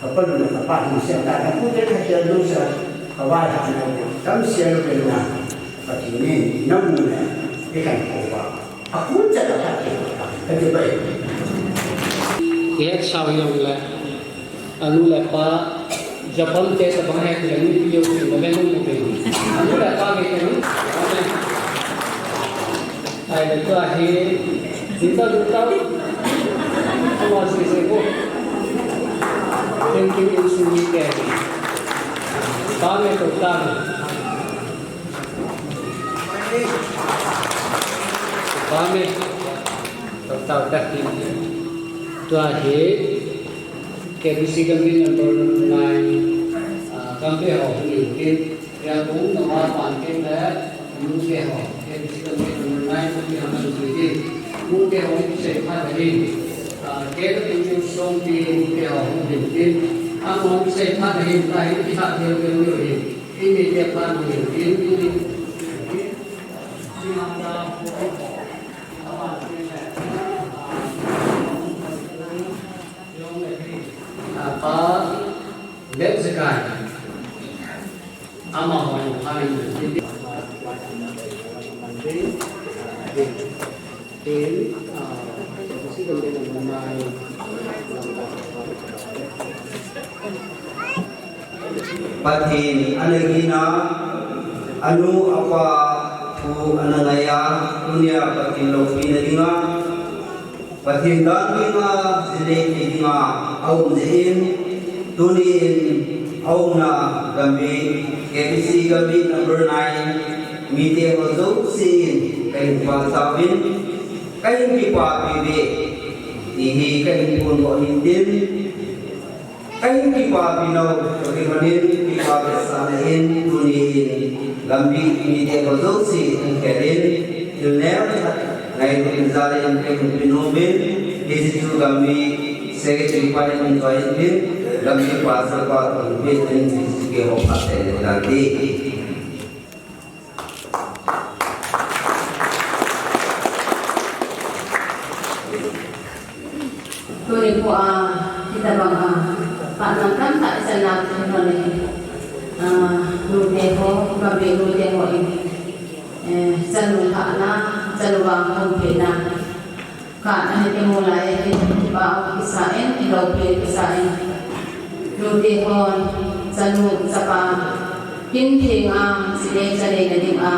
ka pa na ka pa, ni sa ta, na pu te ka sia lu sa, ka wa ha na, kam sia lu na, ka ti ni, na mu na, ni kan ko wa. Kihet sao jong le, anu le apa, Japan te tabang he, le nu pi jong le, le nu pi. Anu le apa ve te nu, amen. Ai le tua hi, jinta du tau, tua si se ko. Thank you, in sung ni te. Pa me to ta. Amen. Tau, tau, tau, tau. Tua hi, K B C Gambih number nine, ah, Gambih ho, ni, tin, ya kung, nama, pan, tin, le, nu, ke ho, K B C Gambih number nine, Gambih ho, nu, tin, nu, ke ho, ni, sei, pha, le, ni, ah, ke, le, tin, tin, song, tin, nu, ke ho, ni, tin, ah, mo, sei, pha, le, ni, ta, ni, ti, ha, ke, ke, ni, ni, tin, ni, ke, pha, ni, tin, ni, ni, tin, ni, ma, ta, ho, ho. Apa, let's go. Ama ho, Pathen ana gina, anu apa thu ana ngaiya, tunia Pathen loupina dinga, Pathen dan dinga, jilei thei dinga, aum jeh in, tunin, aumna Gambih, K B C Gambih number nine, Mite ho jouse in kahin pachat uvin, kahin kipapi uve, ti hi kahin phongdoh in tin, kahin kipapi nau, kakimanin kipa vetsahna in, tuni in Gambih mite ho jouse in kahin, thil neo khat ngailutna jal in kahin peh nom uvin, hiche chu Gambih Secretary pa in hung choi in tin, Gambih Pastor pa hung peh in, hiche chu keiho phat tei le nante. Tuni kho a, hitabang a, phat tamtah ichan a, tuni kho le, a, nute ho, Gambih nute ho in, eh, chanu lhahna, chanu vangkhom theina, khat ahin imu lai, kipah kisa in, ilopi kisa in. Nute hon, chanu, chapa, kin theng a, chilei chanei na ding a,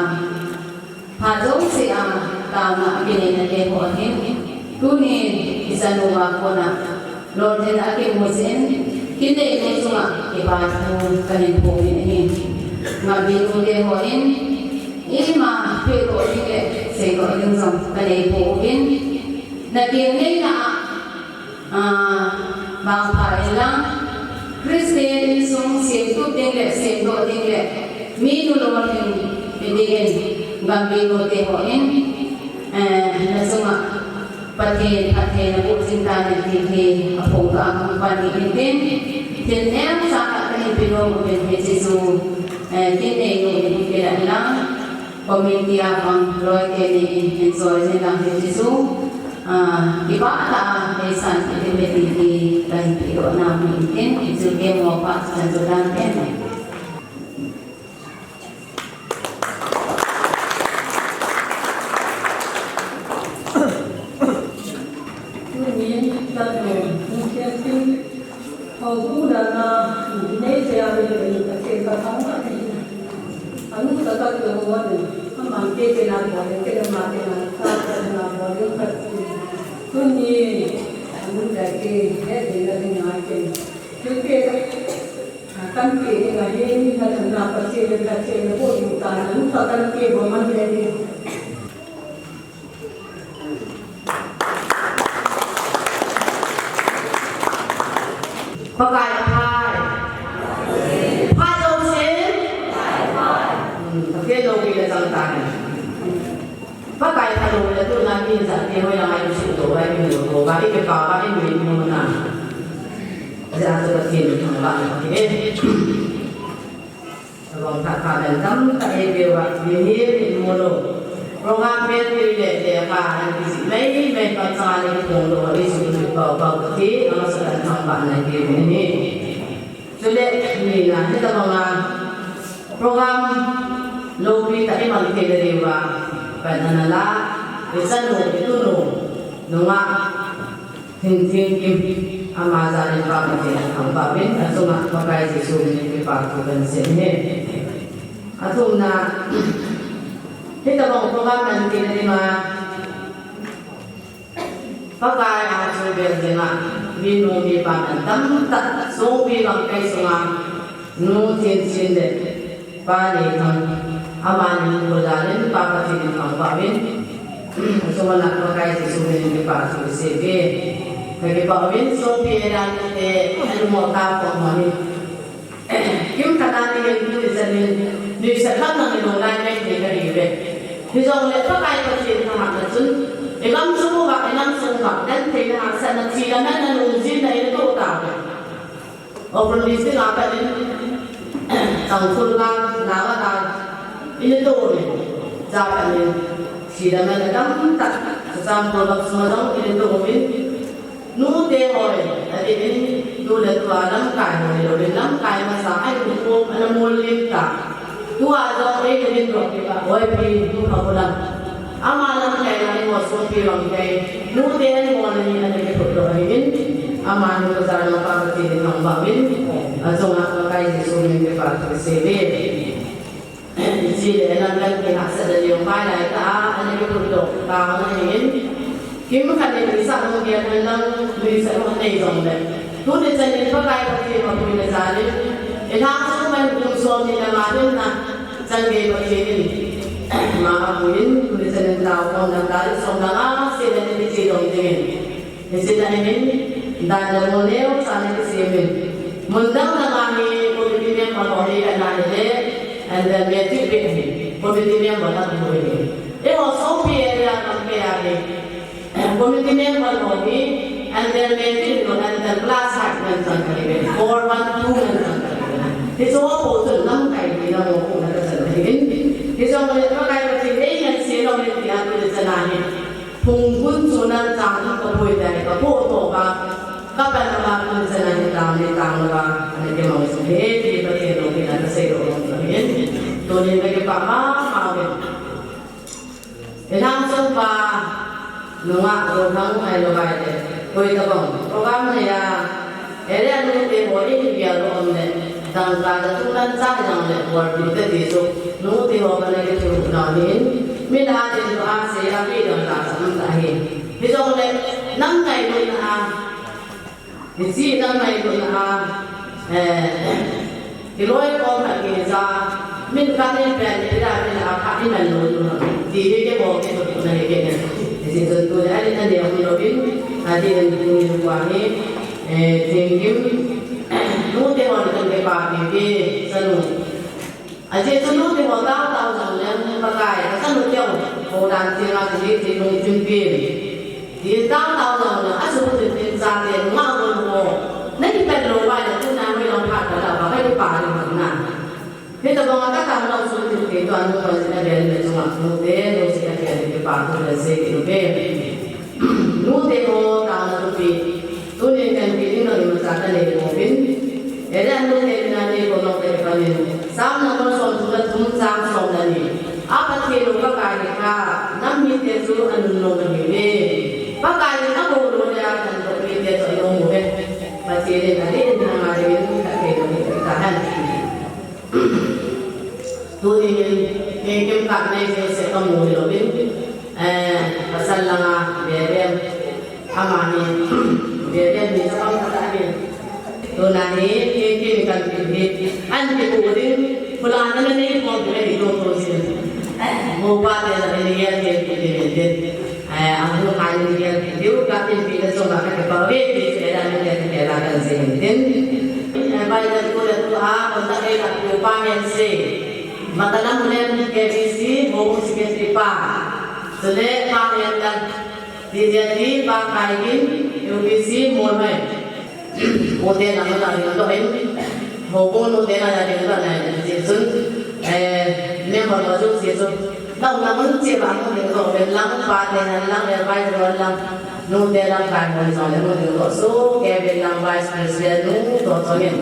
phat jouse a, taona kinei nate ho hin, tunin, ichanu a kona, lolhinna akimu jeh in, kin neinu chunga, kipa thu kahin phong in ahi. Gambih nute ho in, ima, pehdoh ding le, seidoh ding jong, kanei pouvin, na kin neina a, Ah, vangpha inlang, Christian insung semtup ding le, semdoh ding le, minu lolhing dingin, Gambih nute ho in, eh, nachunga Pathen phatthei naboh jing tan ti hi aphongdoh a hung pang in tin, thil neocha khat kahin peh nom uvin hiche chu, eh, kin neinu in kilah inlang, committee a pang loi teni in, in choi jing lang hiche chu, Ah, kipah tah a, eisan kiti peh ding hi kahin pehdoh nom in tin, hichu keiho pachat chu dan teni. Tunin, chanu, nute tin, Houbung dana, nei chea mi le ni ka che ka thang ka ti. Anu ka ka tu mo ni, ama ke ke na mo le, ke ma ke na, ka ka na mo le ka ti. Tuni, anu da ke, he de na ni na ke. Ke ke, kan ke ni na he ni na na ka che le ka che le ko ni ta na, anu ka kan ke mo man le ni. Pakai aphai. Phat jouse. Hmm, Pathen loupi le chang tan. Pakai phalou le tuna mi jat te hoi lang a isu to vai mi lo to vai ke pa vai mi mo na. Ja to Pathen thangvah na ke. Tabang phat phat dan tamtah eipeuva, mihem in mu lou. Program pen tui le lekha, an kijih mai mai pang chang a le kiphong lou, Jesu Christa pau pau kati, amasa dan thangvah na eipeuva ahi. Chule, nina, hitabang a, program loupi tah imang thei le diuva, pan ana la, ichanu, itunu, nungah, Thingthing Kim, ama jal in Pa Pathen in thangvah uvin, achunga Pakai Jesu min in kipa thu kahin sei ahi. Athumna, hitabang program nan tina dinga, Pakai a chu bel dinga, minu mipa man tamtah, Songpi Vangtei sunga, Nu Thenchin le Pa Neithang, amani hung jal in Pa Pathen in thangvah uvin, achunga Pakai Jesu min in kipa thu sei uve. Kakipah uvin, Songpi Elan te, alungmong a kaphong uvin. Kimkhat a ni hin tuni chan in, nuisat lam lang ilou lai mai thei kahiuve. Hijongle Pakai Pathen thahatna chun, igam sung uva, inam sung uva, gentheina hahsatna, thi le mel na, nungjinna ina toh tauve. Ukhrul district a pat in, Tangkhul gal, Naga gal, ina toh uvin, chapang in, thi le mel tamtah, Churachandpur vang sunga jong ina toh uvin, nute hoi, adin in, tu le tua lamkai hoi louvin, lamkai masa, ahin khom, ana mol lim ta. Tua jong eina dindoh kit a, oi pi, tu kha bulam. Ama lamkai na ni mo Songpi Vangtei, nute ani mo na ni ana kiphutdoh ahin, ama nu ka jar ma Pa Pathen in thangvah uvin, achunga Pakai Jesu min in kipa thu sei uve. Chule lamkai kihahsat le jong pai lai tah a, ana kiphutdoh taona ahin. Kimkhat in nuisat hung gel hen lang, nuisat hung nei jongle. Tuni chan in Pakai Pathen mapui na jal in, ilhang sung uva kum som ni le nga lhunna, chan gei Pathen in Ama apuiyin, tuni chan in tao khom dang tarik som dang a, sila ni kichi dong dingin. Hiche na hin, dan le mun neocha na kisemin. Mun dang dang a hi committee member ho hi kana hile, and then matric beh hi committee member ahi. Eiho Songpi area lam kei a hi committee member ho hi, and then matric ho, and then class five ngen chan kahi ve, four one two ngen chan kahi ve. Hiche ho chun lamkai hina mo khu na kachan kahi in. Hijongle Pakai Pathen in eingaiset lou in tia tuni chan a hi. Phungbun chun a chang thum kapui tai, kapoh toh va, kapan va, tuni chan a hi tang ni tang lou va, ana kimang chu he, ti Pathen loupina kasei lou lou chu ahin. Tunin kakipah mama uvin. Inam chunga pa, nungah Ronghang Ngailou Vai te, koi tabang program neiya, area nute ho in bia lo um le, dangka le tunglan cha jong le, bol pi te ti chu, nute ho kana kithu nau hin, mi la te chu a sei a pi dang ta sam ta hi. Hijongle, nang ngailutna a, hiche nang ngailutna a, eh, kiloi kom khat kihi cha, min khat in pen, ila min a khat in man lou tu ham. Ti hi kei bol kei tu na hi kei ne. Hiche chun tuni a din a neo hung lou in, a din tuni lou va hi, eh, Thengkim, nute hon kan kipapi uve, chanu. Ajeh chu nute ho tao tao jong leng Pakai, kachanu teu, ho dan thenga kiti ti lungthim pi. Ti tao tao jong leng, achu tin tin chate, nungah gon ho. Na kipat lou vai le, tuna mi long phat kala va, kakipah ding ham na. Hitabang a katao lou chu tin tin tua nung ho jin a bel le chunga nute, nute a bel le kipa thu le sei ti uve. Nute ho taona thupi. Tunin kahin pe ding dang imacha kanei pouvin. Area nute mina nei ko nong te panin. Psalm number som thum le thum chang som le ni. A Pathen u Pakai hi kha, nam mite chu anun nom ahiuve. Pakai in abol lou le akhantou mite chu anom uve. Pathen in adin in nanga dingin Pathen u hi tahen. Tuni hin, Thengkim kap nei jing se kamu hilou vin, eh, pasal langa, Bebem, ama hi, Bebem ni chapang kata hin. Tuna hi, Thengkim kan pi hi, an pi pu ding, pula na na nei pon pu hi to to sin. Mo pa te na ni ya te pu ni ni. Eh, ang hu kai ni ya, diu ka tin pi na chunga kakipah uve ti chu area nute te la kan sei in tin. Eh, bai na tu le tu a, kon ta ke ka tu pa ngen sei. Matalam Hulen K B C, Houbung Secretary pa. Chule pa ngen la, ti dia ti pa kai kin, U B C, Molhoi. Ute na mata ding doh in, Houbung nute na ya ding doh na, ti chun, eh, member ho chu ti chu. Nau na mun che ba mun ding doh, ben lang pa te na lang, eh, vice doh lang, nute lang kai mun jong le mun ding doh. So, ke ben lang vice president nu doh chon in.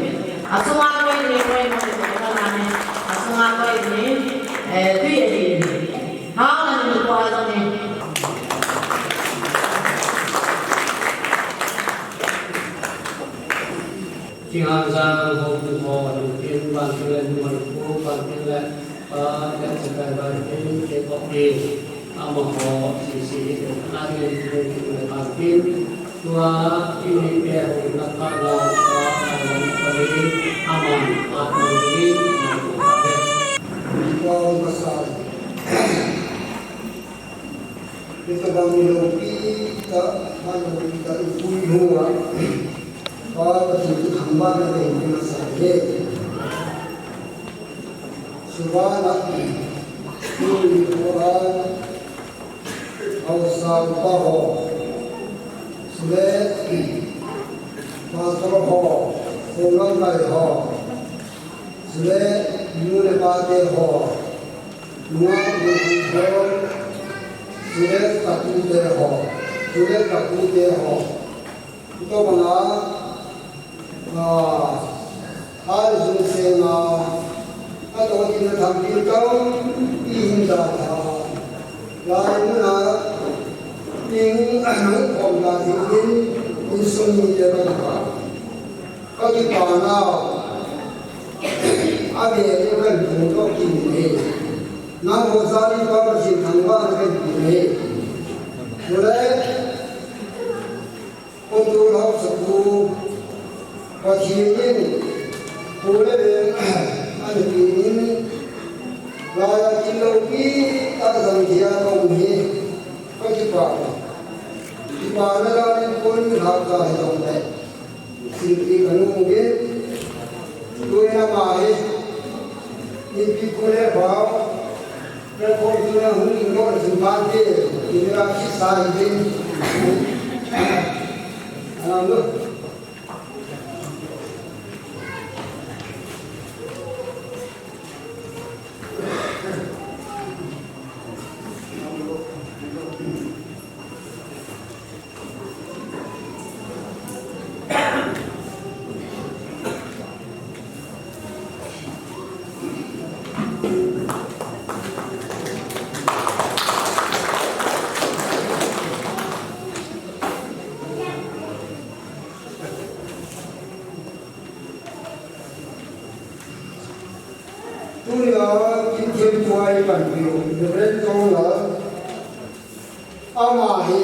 Asunga koi ni koi mun ding doh na ni. Asunga koi ni, eh, tui e ni. Hao na ni ko a jong ni. Thinghang jang ho pu ho, lungthim ban tin le, numan pu ban tin le, pa, ya chikai ban tin, ke ko tin, amaho, si si, a tin, tin, tin, le ban tin, tua, ini pe ho, na pa, na pa, na pa, ni, aman, pa, ni, na pa, ni. Tua, masa. Hitabang mi loupi tah, mi loupi tah, i pui ho a, Pa Pathen chu thangvahna nei ding masa e. Chubana, tuni khoa, haosa upa ho, chule, pastor ho, khonung kai ho, chule, nu le pa te ho, Nunga, nunga, chule, tatu te ho, chule, tatu te ho. Tobanga, ah, ai jun senga, ato tina thampi tampi hin ja tha. Lai muna, in, khom ta dingin, insung mite ka tha. Ka kipana, a ve le kan thong to kin ne. Nang ho jali pa Pathen thangvahna kan kin ne. Chule, ko tu lhau sa tu, Pathen in, ko le ve, an kin in, la ya kin lo pi, Jong thia tong hi, ka kipah. Kipah na la nin pon mi hak ta hi jong le. Silpi ka nu nge. Tuina ma hi. Nipi kule bao. Ka ko tu na hung ing lo jin ban te. Ni ra ki sa hi din. Ah, no. Tunia kin thempu a i panpiu Reverend Tonglal, ama hi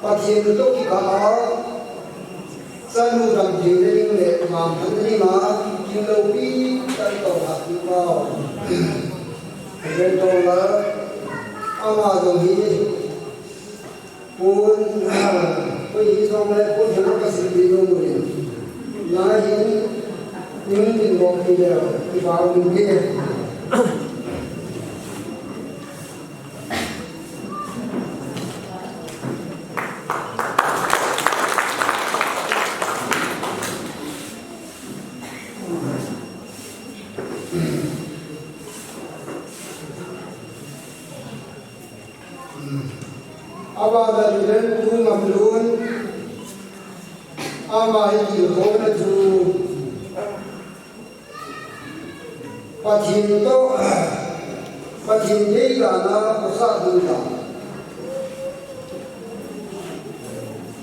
Pathen toh kikah a chanu dam thei nading le mangthah nading a kin loupi tah a toh khat hi pau. Reverend Tonglal, ama jong hi Pon, koi hi jong le, pon hi ka silpi nom uve. Nangin, ning tin bok pi le, kipah um e. Abana Reverend Pu Ngamlun, ama hi tilkhouna chu Pathen toh, Pathen deitah a khosa ding dan.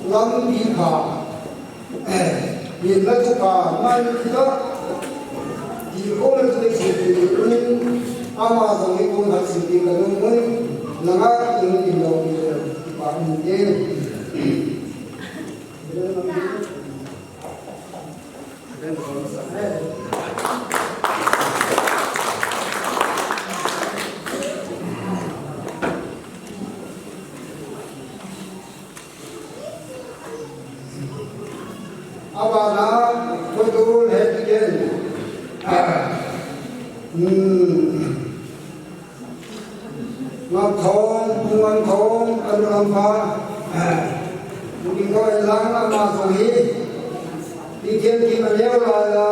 Lampi pha, hinna thupha man toh, tilkhouna chu eihin pe in, ama jong hi kum khat silpi ka nom un, nanga kin loupi le, kipah um e. Abana, Pu Tul Hepiten. Hmm. Ngamthong, Pu Ngamthong, Anulampa. Pu Ngamthong in lang ama jong hi. Pathen kim aneo lai a,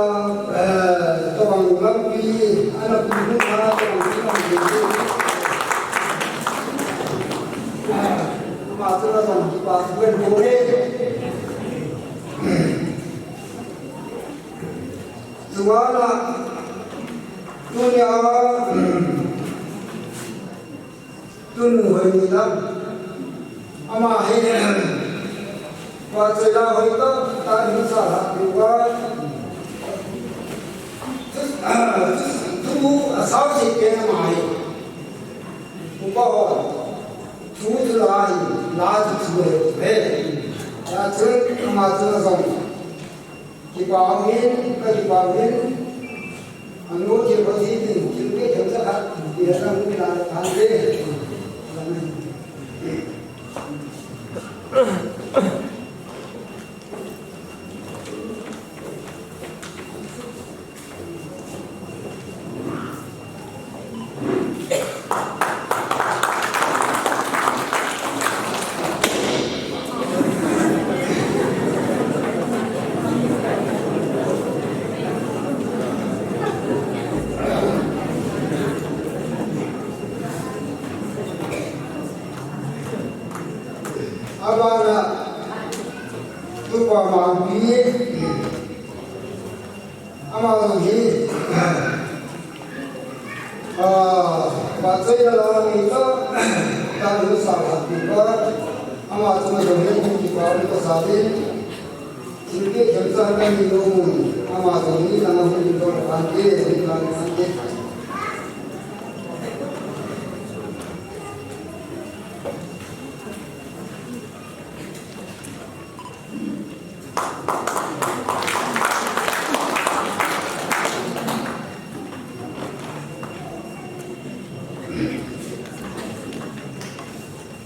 eh, tobang lampi, ana pu nu na tobang pi lampi. Ama chu na jong kipah bou e. Chungana, tunia, Tun hoi ni lam. Ama hi. Vahchoi la hoi tah tah in sa la pi va. Tu, tu, tu, a sao si pen ama hi. Upa ho. Tu, tu la hi. La tu tu he. He. Ya tu ama tu na song. Kipah in, ka kipah in, anu thil ba thi tin, thil ke thil sa khat, ti ha sa mu la than te. Abana, tupa ma pi. Ama jong hi, ah, vahchoi la la ni ta, ta nu sa la pi pa, ama jong jong hi, ki pa nu ta sa din, thil ke khem sa ka ni lo mun, ama jong hi, na na hu ni lo kan ke, ni kan kan ke.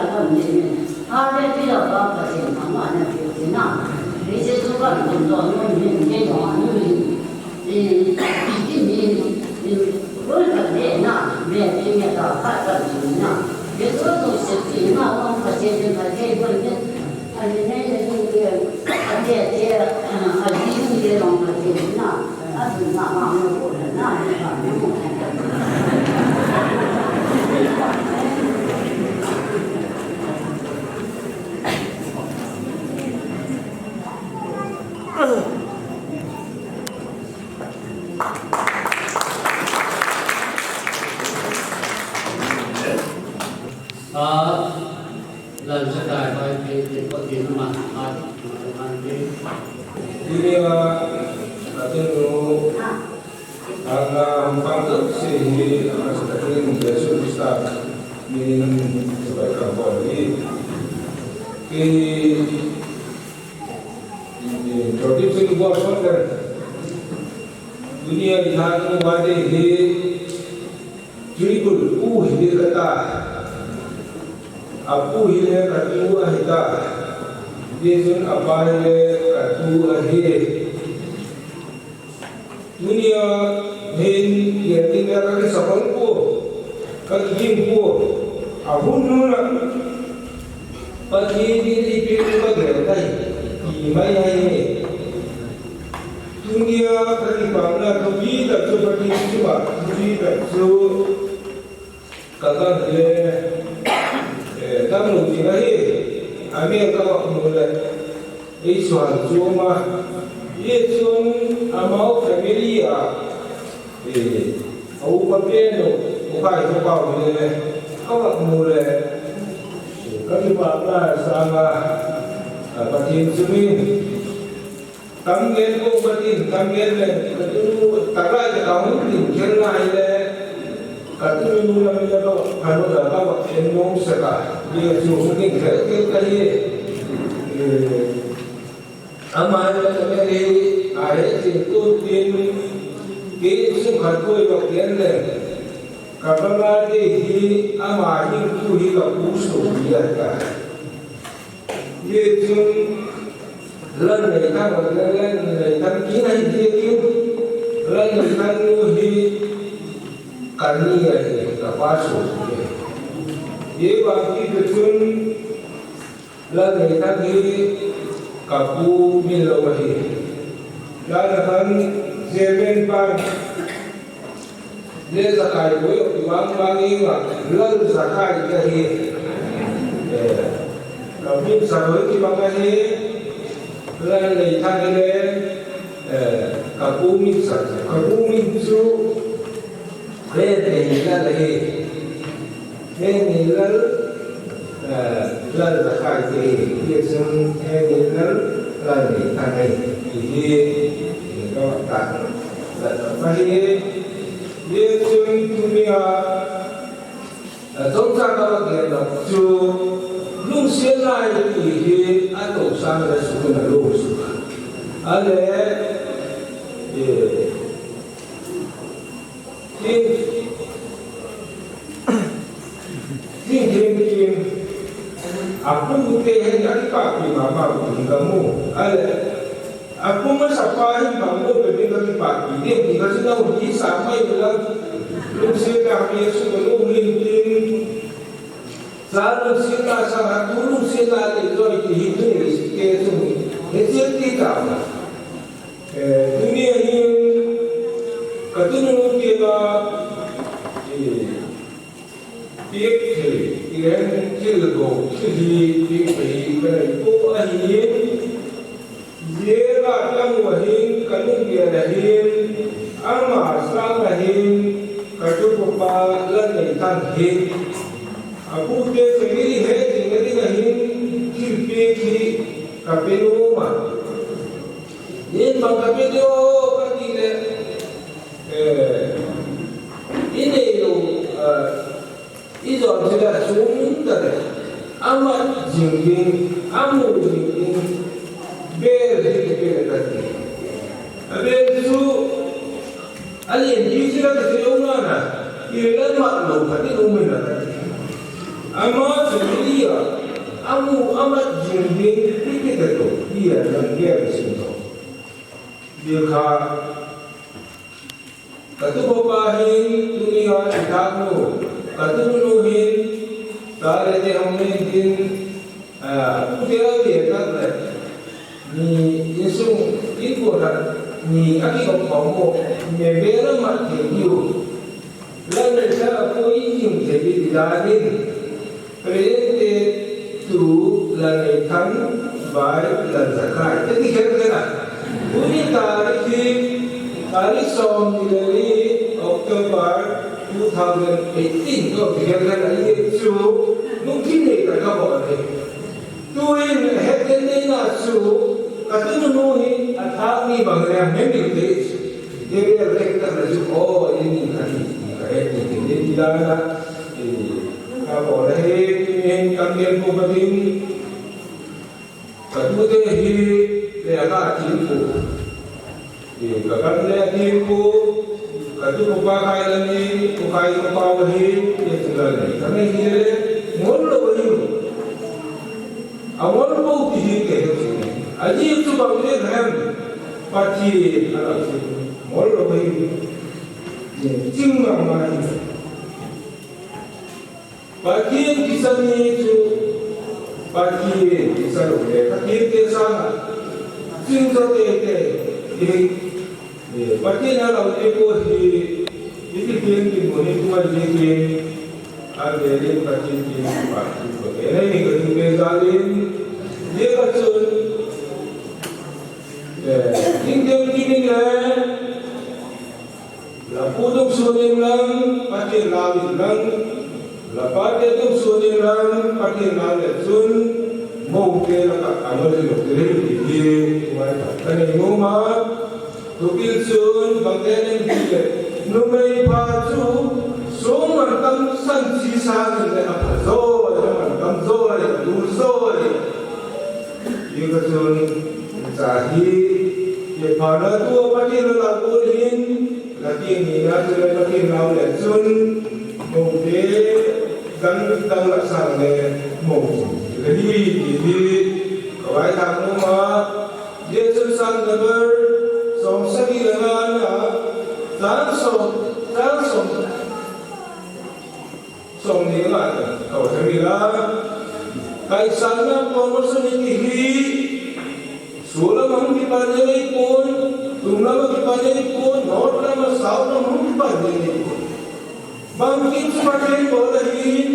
a kon ni ni. A le pi la ba pa sin ma ma na pi ti na. Ni se su ba ni do no ni ni do ni ni. Ni ni ni ni. Ko ka de na, me ti me ta ka ka ni na. Ni su su se ti na, ko ka se ni ka se ko ni. A ni ne ne ni ke, a te te, a ni ni ke long ka se ni na. A su na ma mo ko na ni ka ni mo. A, Lalzakai Vaiphei te Pathen ama, a, Pathen te. Tunia, a, tenu, a, na, pang tu, si, hi, a, sa, ta, ni, Jesu Krista, ni, ni, sa, bai, ka, ko, ni. Ki, ni, ni, to, ki, si, ko, so, ka. Tunia, i, ha, ni, wa, de, hi, Tribal pu hi kata, apu hi le katu ahi ta, hijeh chun apa hi le katu ahi. Tunia hin, ya tin ya ka kisapang pu, ka kiging pu, ahun nun a, Pathen in eipeh u kagel tai, ti mai ahi. Tunia kakipana thupi tah chu Pathen chunga, thupi tah chu kagang le, eh, damlou ding ahi, amin kavah mu le, eisuhang chu ama, hijeh chun amau family a, Eh, a upa pen u, upa hi upa u hi le, kavah mu le, eh, kakipana sanga, ah, Pathen chunga, tam gen ko Pathen, tam gen le, katu, takai ka hung tin, ken lai le, katu nu la mi le, ka, ka, ka, ka, en mong sa ka, ye chu hung tin, ken, ken ka ye, eh, Ama hi ka channel hi, ahe chingtun tin, kei sung khat koi ka kian le, ka banga te hi, ama hi tu hi ka pu so hi a ta. Hijeh chun, Lalneithang, Lalneithang kin ahi hijeh chun, Lalneithang nu hi, ka ni ahi, ka pa so hi. Hijeh a ki chun, Lalneithang hi ka pu min lou ahi. Lalneithang Jemen pan le Zakai boi ok vang vang inga Lalzakai kahi. Eh, ka min sa boi kibang ahi. Lalneithang hi le, eh, ka pu min sa, ka pu min chu He Neilal ahi. He Neilal, eh, Lalzakai te ahi. Hijeh chun He Neilal, Lalneithang ahi. Hi, hi, hi, ka ta. Lalzakai ahi. Hijeh chun tunia, eh, chomcha ka va gen lou chu, lungset lai ti hi, atoh sang le sukun a lung sukha. Ale, eh, Thing, thing, thing, thing. Apu te hi akipahpi mama u ding kamu. Ale, apu masapa hi mama u ding kakipahpi ding, ding ka chu nau hi sa mai la. Lungset a mi su ko lunglim tin. Sa lungset a sa ha tu lungset a le loi ti hi tu ni ke tu ni. He ti ta. Eh, tunia hin, ka tunu tia, eh, piak thei, ilen thil go, thil hi, piak thei, ka nei po ahin, jela tang u ahin, ka lung pian ahin, ama sang ahin, ka tupa Lalneithang hin, apute family he ding ahin, thil piak hi, ka pe nom a. Nin bang ka pe diu kati le, eh, i nei lou, eh, i jon thil a sum ta le, amat jing ding, amu jing ding, bel hi kipe le kati. A bel chu, Alien pi sila kisei um na na, i le mat lou khat i um na kati. Ama chu lia, amu amat jing ding, pi pi ta to, lia lang lia kisei to. Lia kha, ka tu papa hin, tunia i thang nu, ka tu nu hin, ta le te hong nen tin, Ah, pu te a ve tak le, ni insung, in ko na, ni a ki kop kop mo, me ve na ma te ni u. La ne sa ko i jing te bi da ni. President te tu la ne kan bai la za kai. Te ti khen khen a. Uni tarik hi, tarik som ni le li October two thousand eighteen ko ti khen khen a i chu. Nungthim nei ta ka bol e. Tuin het den nei na chu, ka tunu nu hi athah ni bang le hemil te. Hemil te ka na chu o, in ni ka ni, ka het ni ni ni da na. Ka bol e, tuin kam den ko ka ding. Ka tute hi le ka thim pu. Ka kan le thim pu. Ka tu ko pa kai la ni, ko kai ko pa wa hi, ye tu la ni. Ka me hi le, ngol lo wa hi. A ngol lo ti hi ke hi. A ji tu ba le hem. Pathen, a la tu. Ngol lo wa hi. Ching ma ma hi. Pathen kisan ni chu, Pathen kisan lou le, Pathen te sanga, ching jo te te, hi, eh, Pathen a lou le ko hi, hi Pathen ki mo ni ko le ke, a le le Pathen ki pa ki ko ke, nei ka tu le za le, ye ka chun, eh, ding ding ki ni le, La pu dungsunin lang, Pathen lau in lang, la pa te dungsunin lang, Pathen lau le chun, mo te la ka ano le lo te le ti, wai ta ka nei mo ma, tu pil chun, bang te nen ti le, numei pa chu, sung man tam san chi sa nen le a pha zoi, a man tam zoi, a dur zoi. Ti ka chun, cha hi, ye pa na tu Pathen la lau ko hin, La ti ni na chu le Pathen lau le chun, mo te, dang dang la sang le, mo, le hi, ti hi, ka vai ta mo ma, ye chun sang number, som sagi le nga na, chang som, chang som. Som ni nga, kau thei la. Kai sang na promotion ni hi. Solam hung kipan ni pon, tumlam kipan ni pon, north lam, south lam hung kipan ni pon. Bang kin chu Pathen bol ahin.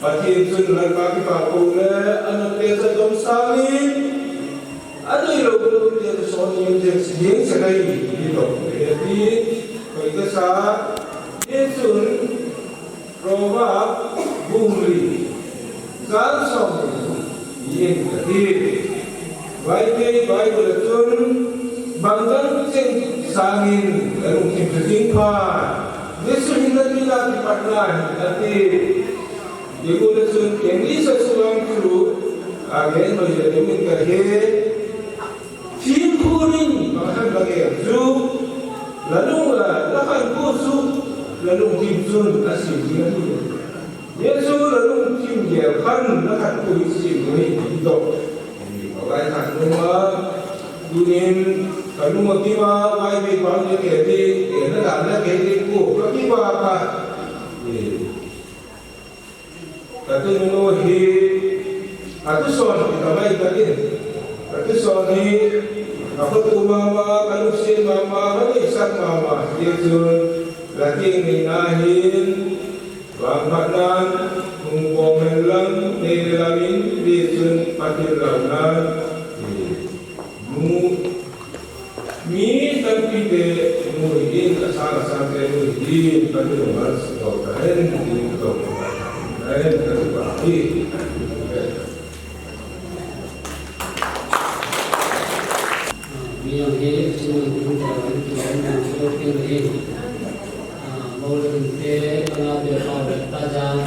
Pathen chun Lalpa kipa ko le, ano te sa dom sangin. Ano ilo ko te sa son ni te sa ding sa kai ni to. Ti, koi ka sa, ye chun, Proverb bung li, chang som ni, yen ka ti. Vai kei Bible a chun, bang dang cheng sangin, ka lungthim chu ding pha. Jesu hin na ti na ti pat na hin na ti. Bible a chun, English a chun ang chu, a gen noi le ding ka he. Thim khu ring, bang khan ka gel chu, la lung la, la khan khu chu, la lungthim chun a sim ding ahi. Jesu la lungthim gel khan, la khan khu hi sim ding ahi, ti doh. Ka vai khan nung a, tunin, ka nung a kim a, vai ve bang le ke ti, ke na dan le ke ti khu, ka ki ba ka. Ka tunu hi, ka tuson hi ka mai ka din. Ka tuson hi, ka khotu mama, ka lungset mama, ka deisah mama. Hijeh chun, la ding ni na hin, vangphatnan, hung bom hen lang, nei le lam in, hijeh chun, Pathen lau nan, nu, Mi tampi te mu hi, asang asang te mu hi, Pathen in mal sutau ta hen, ti to ta hen, ta ba hi. Mi ang hi, sung ang kung ta hen, ti ang kung ta hen, ti ang hi. Ah, mo le te, ang ate pa, ta jang.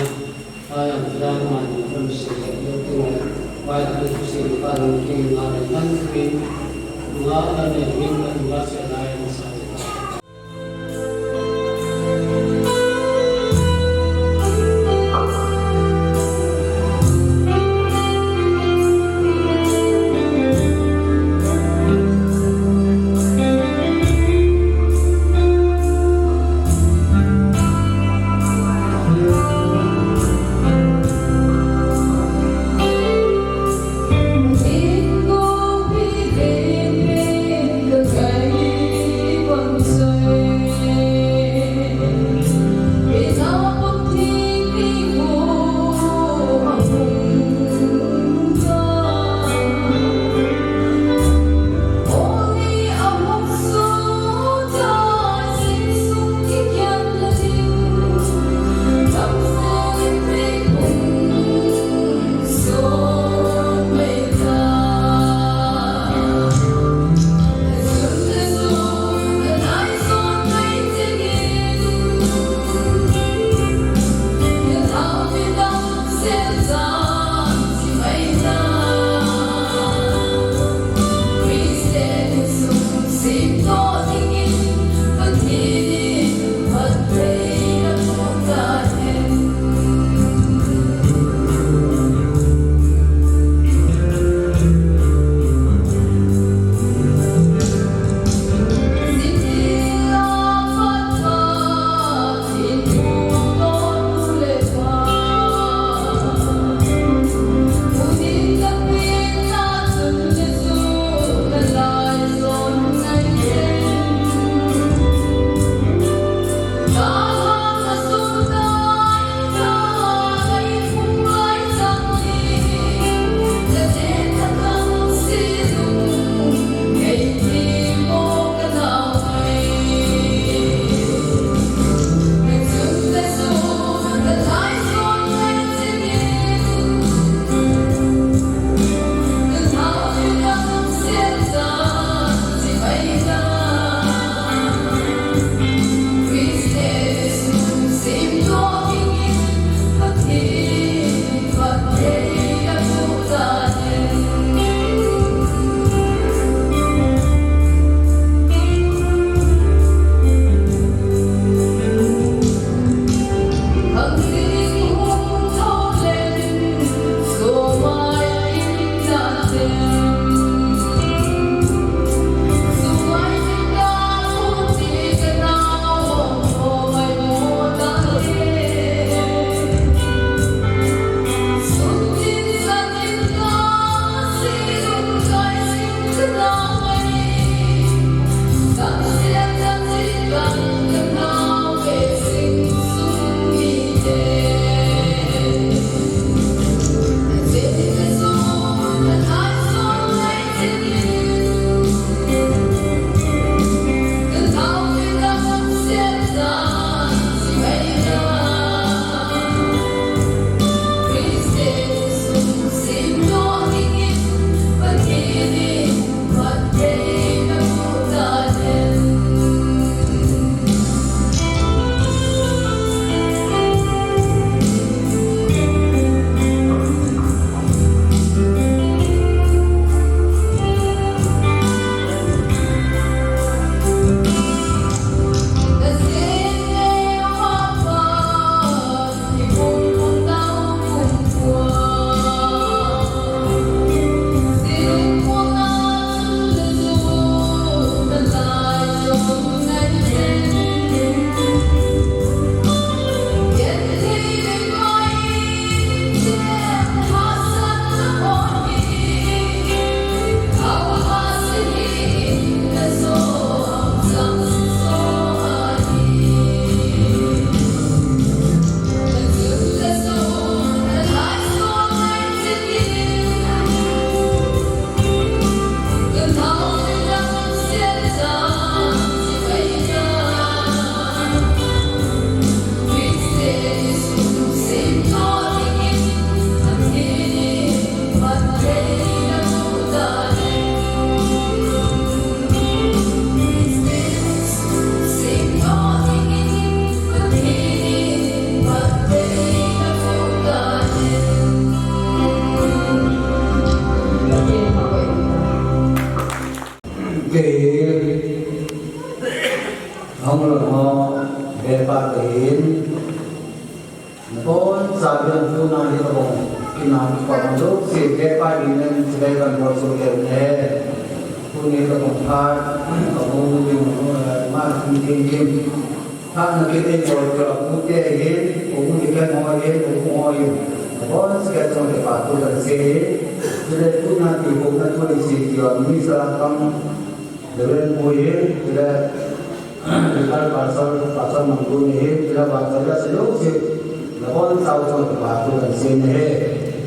Ahin, nabonchauvin tuna hi kabong, kinam kipah ma jouse, kei pa hi nen, silai kan bol so kei ne. Tuni kabong phat, kabong ding, eh, ma ding ding ding. Phat na kit ei bol keu a pute hin, u ni kan ho hin, u ho hin. Nabonchauvin kipah thu kan sei hin. Silai tuna kihouna thu ni sei keu a, mi sa kam, Reverend Pu hin, silai Local Pastor, Pastor Mangkun ahin, chule pastor le seijouse, nabonchauvin kipathu kahin sei ahi.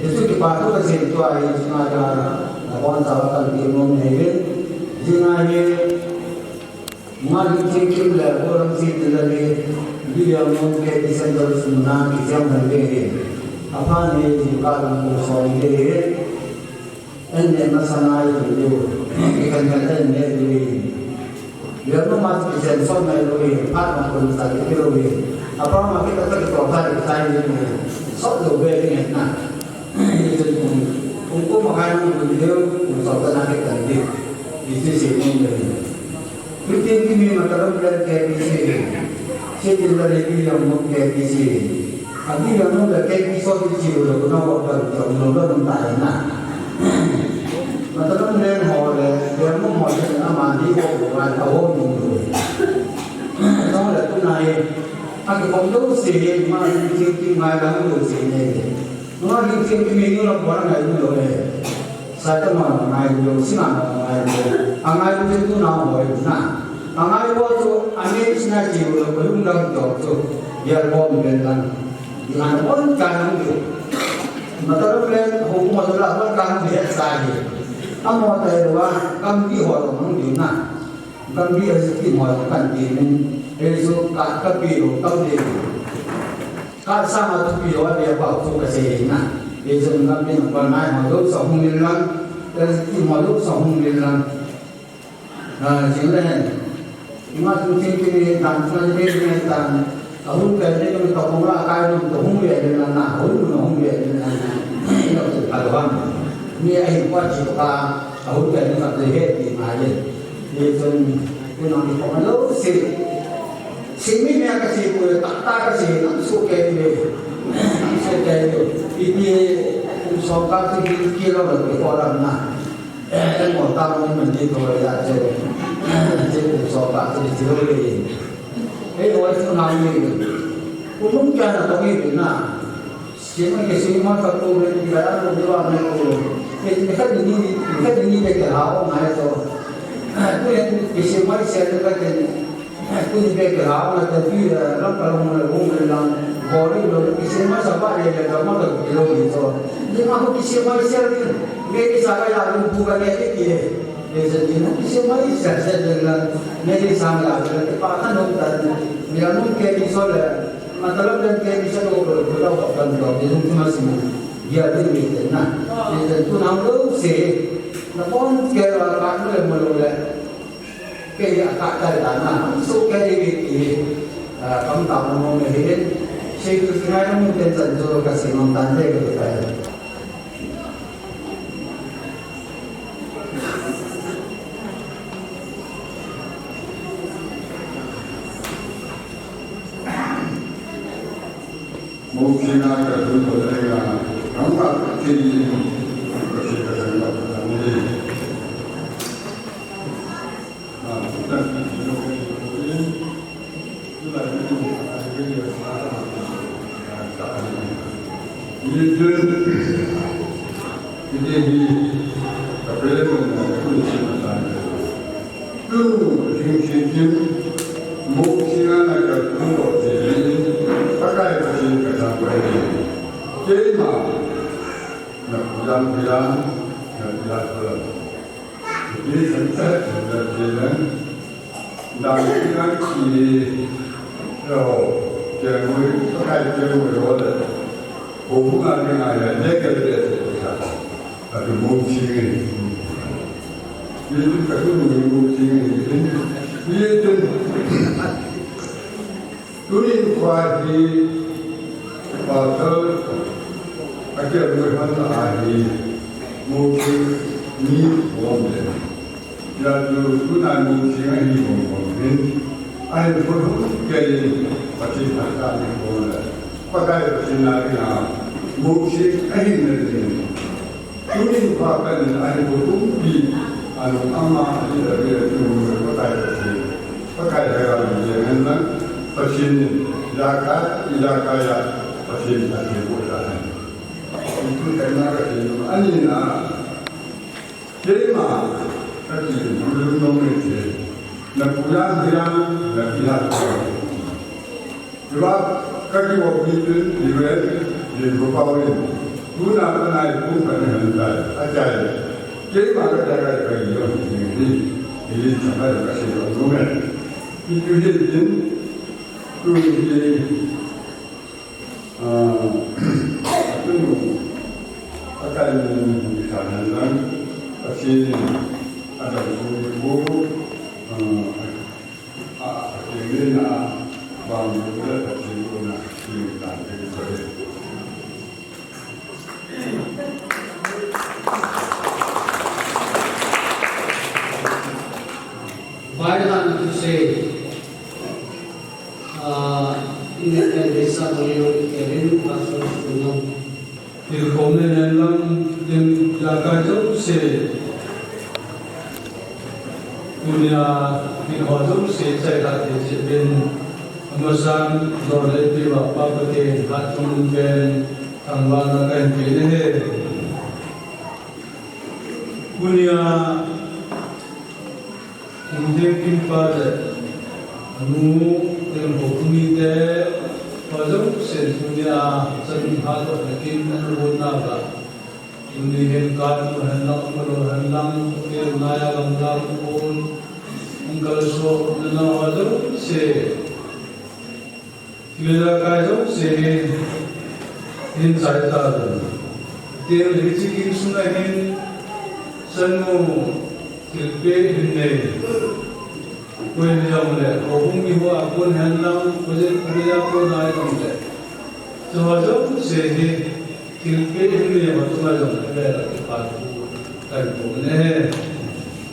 Hichu kipathu kahin sei tua hi, chunga nabonchauva kahin ti nom ahi. Jing a hi, Nunga Lhingthiangkim le Pu Rangsit tila hi, Bilyamon K T Centre sung a kijem lhon ding ahi. Apha ni jingkah lang kum som ding ahi. An neh masang a i tum diu, i khankhel an neh diu hi. Lelma ma chu kichen sot ngai lou hi, phat ma kon sa kiti lou hi. Apa ma kita ta kito ta kiti ta hi ni, sot lou ve ni na. Hi chun kum, kum kum ma kai ma kum diu, kum sot ta na kiti diu. Hi si si ni ni. Lhingthiangkim hi Matalom le K B C. Seitin le Bilyamon K B C. Abilyamon le K B C sot ti chi le, kuna wa kan ta lo lo ta na. Matalom le ho le, Bilyamon ho le, amani ho ko wa ta ho ni lo. Tong le tuna hi. Akikhom jouse hi, ma Lhingthiangkim ngai lang jouse ni. Nunga Lhingthiangkim hi nula bol ngai lou le. Saitama ngai lou, Singngat ngai lou. Angai lou chu tuna hoi na. Angai lou chu ani sina chi lou, lung dang dong chu. Yar bom ben lang. Ngai bon kan lou. Matalom le ho kuma la bon kan lou sa hi. Amo tai wa kam di ho lou mang di na. Gambi a jiti mo kan ti min, ei su ka, kapi lo, kam de. Ka sa ma tu pi lo, a bia pa tu ka se na. Ei su gambi na pa nai mo lo sa hung min lang, a jiti mo lo sa hung min lang. Ah, jing le hen. Ma tu tin ki ni dan, tu ni ni dan. Ahun kai ni ka pong la kai no to hung ve ni na, ahun no hung ve ni na. Ina tu ka lo ham. Ni ai kwa chi ka, ahun kai ni ka te he ti ma ye. Ye chun, ku nang ni ko lo si. Si mi me ka si ku ta ta ka si, nang su ke ni. Nang su ke ni. Iti, kum so ka ti ki lo lo ko ram na. Eh, eh, mo ta mo man di ko ya che. Che ku so ka che che lo le. Eh, oi su na ni. Ku nung kya na to ni na. Che ma ke se ma ka ko le ni ya lo de wa me ko. Ke ke ka ni ni, ke ni de ke ha o ma to. Ku ye ke se ma se ka ke. Kuni bek ke ha, na ta pi, eh, lam ka long na long na lang, bori lo, kisi ma sa ba le le ka ma ka ki lo ni to. Ni ma ko kisi ma sa ni, me ni sa ka ya lu bu ka ne ni ki. Ni sa ni ma kisi ma sa sa de la, me ni sa la, le pa ka no ta ni. Ni la no ke ni so le, ma ta la ke ni sa lo ko ko la ko ka no, ni no ma si ni. Ya de ni te na. Ni te tu na lo se. Na bon ke la ka no le mo lo le. Kei hi a kah tai dan a, hung soh kei ding ti hi, ah, kam tam mong mong ahi in, sei tu sinai mong ten chan chu ka sei mong tan te ka tu tai. Mong sinai ka tu ko le ya, kam ka ti ka sei ka sei ka ta ni. Keima, na kudang kudang, na kudang kudang. Hiti sangsa sangsa tilang, dang tilang ki, yo, tiang mui, pakai tiang mui ho le. Ho bunga ni ngai le, ne ke le se sa. Atu mung chi ngi. Ni tu ka tu mung chi ngi. Ni tu. Tunin khua hi pastor a kialui hon a hi muthim ni bom le. Yatu tunai muthim a hi bom bom hin. A hi phun hun kei Pathen phatah in kona, Pakai Pathen a ina, musit ahi nading. Tunin pha kanin ahi ko tumpi, anu ama ahi da bia tunu Pakai Pathen. Pakai Hera ni jeng hen lang, Pathen in, ijakai, ijakai a, Pathen Pathen ko ta hen. Itu kaina Pathen, anina, Keima, kati, lungdong nei te. Na pujan hilang, na pihat. Iwa, kati wa pitun, iwe, yin ko pa win. Tuna ka nai pun ka ni han tai. Achai. Keima ka tai ka kai yo, ni ni. Ni sa ka ka se yo no me. Itu je din. Tu ni. Aa, atunu, akai ni, ni sa nan lang, Pathen, adam ko ni ko, aa, a, a, a, a, bang ko na, Pathen ko na, ni ta, ni ko. Vai han tu se. Ah, in the case of Leon Kevin, Pastor Suno. Tilkhom nei hen lang, lim jakai jouse. Tunia, tilkhom jouse, chai khat te se ben. Amasan, dole piwa, pa Pathen, hat tum ben, thangvahna kahin pe ne he. Tunia, Kum ding kin pa le, anu, teng ho kumi te, pa jong sen tunia, chan ha to na kin, anu ho na ba. Tuni hin ka tu han lang, ka lo han lang, te na ya lang lang ko, ang kalso, na na ha jong se. Thil jakai jouse hi, hin chai ta lou. Tel hiche kin sunga hin, chanu thilpeh hin nei. Koi hin jong le, ko hung mi hua kon hen lang, ko jen ko ya ko nai jong le. Chu ho jouse hi, thilpeh hin nei ho tunga jong le, le la ki pa tu, kai ko ne.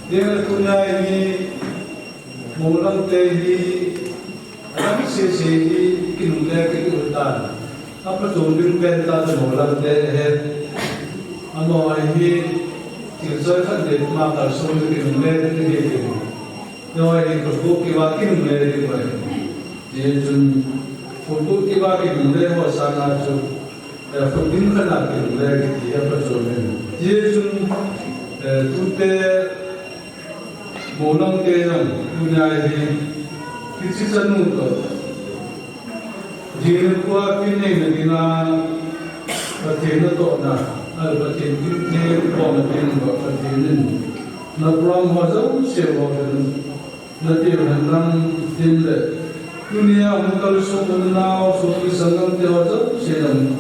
Tel tunia hi, Moulang te hi, alang sese hi, kinungle kiti u tan. Apa chom ding pen ta te moulang te he. Amaho hi, thil choi khat le ma kalson kinungle kiti he kiti. Amaho hi, khutbuk kiva kinungle kiti ho hi. Hichun, khutbuk kiva kinungle ho sanga chu, eh, khutbing khat a kinungle kiti he apa chom ding. Hichun, eh, tute, Moulang te jong, tunia hi, hiche chanu toh. Jing le kua kin neina dinga, Pathen natohna, a Pathen kin theng, kona kin ba Pathen in. Na program ho jouse ho kin, na tiu hen lang tin le. Tunia hung kalsong u nao, sopi sanggam te ho jouse jong.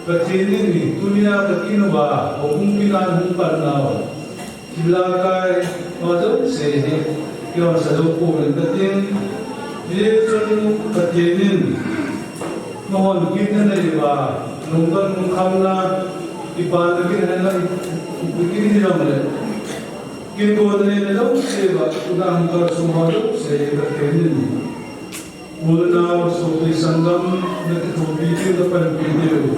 Pathen in, tunia ka kin uva, hung kin a hung pan nao. Thil jakai ho jouse hi, kihousa jou pouvin kating. Hichun Pathen in, nahon kin nanei uva, lungdon lungkhamna, kipana kin henlang, kin hi jongle. Kin gonna neina jouse uva, tuna hung kalsong ho jouse hi Pathen in. U le nao, sopi sanggam, nakithopi diu, napanpi diu.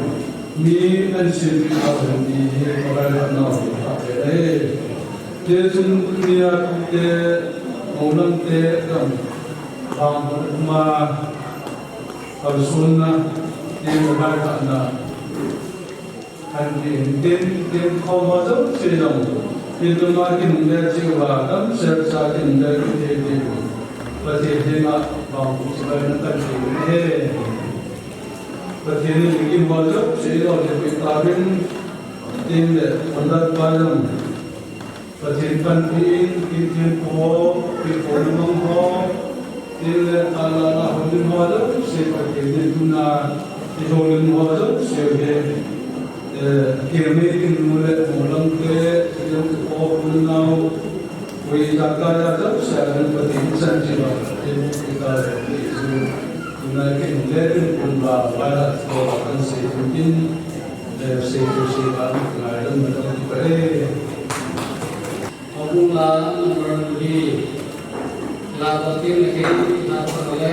Mi nasempi diu, ti hi, Pakai lhatna, Pakai lhatna. Hichun tunia tute, moulang te, gam, bang, ma, kalsonna, ti Pakai lhatna. Kan ti hin tin, tin khom ho jouse jong. Tin tuma kinungle cheh uva, damsel cha kinungle kithei diu. Pathen henga vangboh chibai na kan ti u ahi. Pathen in kin ho jouse jong le pi tauvin. Tin le, conductor pa jong. Pathen panpi in, kin thempu ho, kin thempu mang ho, tin le, ala, ala, houlim ho jouse, Pathen in tuna, i houlim ho jouse hi, eh, kin mi kin nu le, moulang te, kin thempu ho, kin nao, ui ta ka ya jouse, a Pathen chan chi ba, Pathen ki ta le, ki su, tuna kin le, kin kun ba, ba la, ko ba kan se, kin, eh, se, se, se, ba, ngai, lam, ba, ki ba, eh. Abung la number two hi, la patin le ke, la pa le,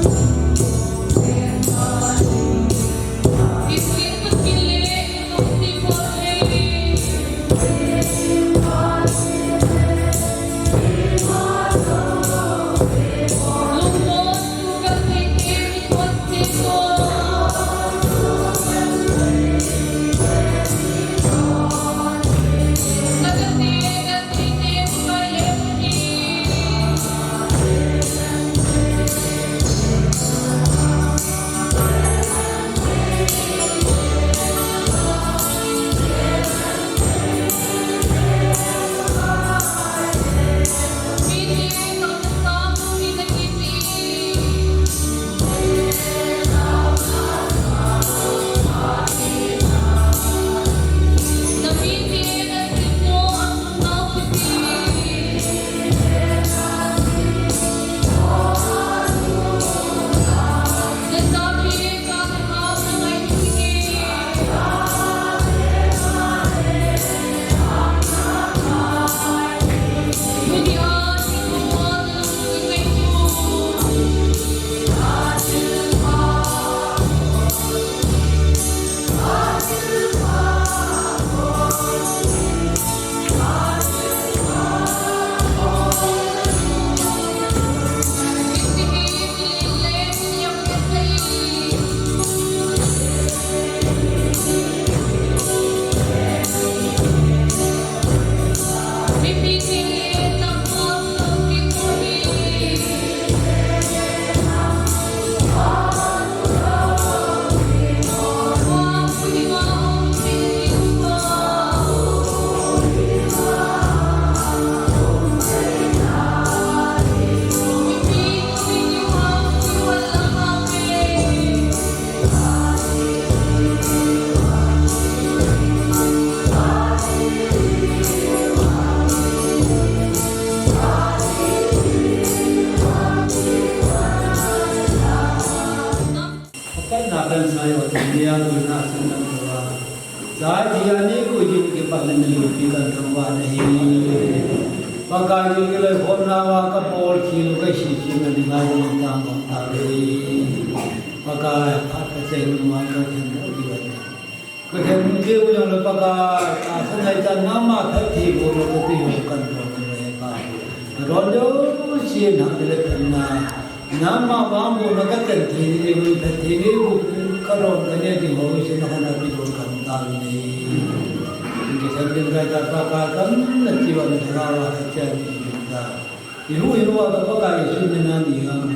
Patna kan sa yo, nia tu na sin kan tua. Sa ji ani ku ji ki pa ni lu pi kan thangvah na hi. Pakai ji ki lai khom na va ka bol ki lu ka si si na ni ngai ni tang bang ta le. Pakai pha ka se lu ma ka khen mo ji va. Ka khen mo ji u yang le Pakai, ka sa nai ta na ma pha ti bo lo ka ti ho kan tua le ka. Ka don jo si na le pha na. Nangma vang bu na ka ten thei ni, bu ten thei ni, bu ka don ka ne ding ho, si na ka na pi don ka ta ni. Ki sa din ka ta pa ka kan na ti wa na la wa ka cha ni ta. I hu i wa ka pa ka i su ni na ni ang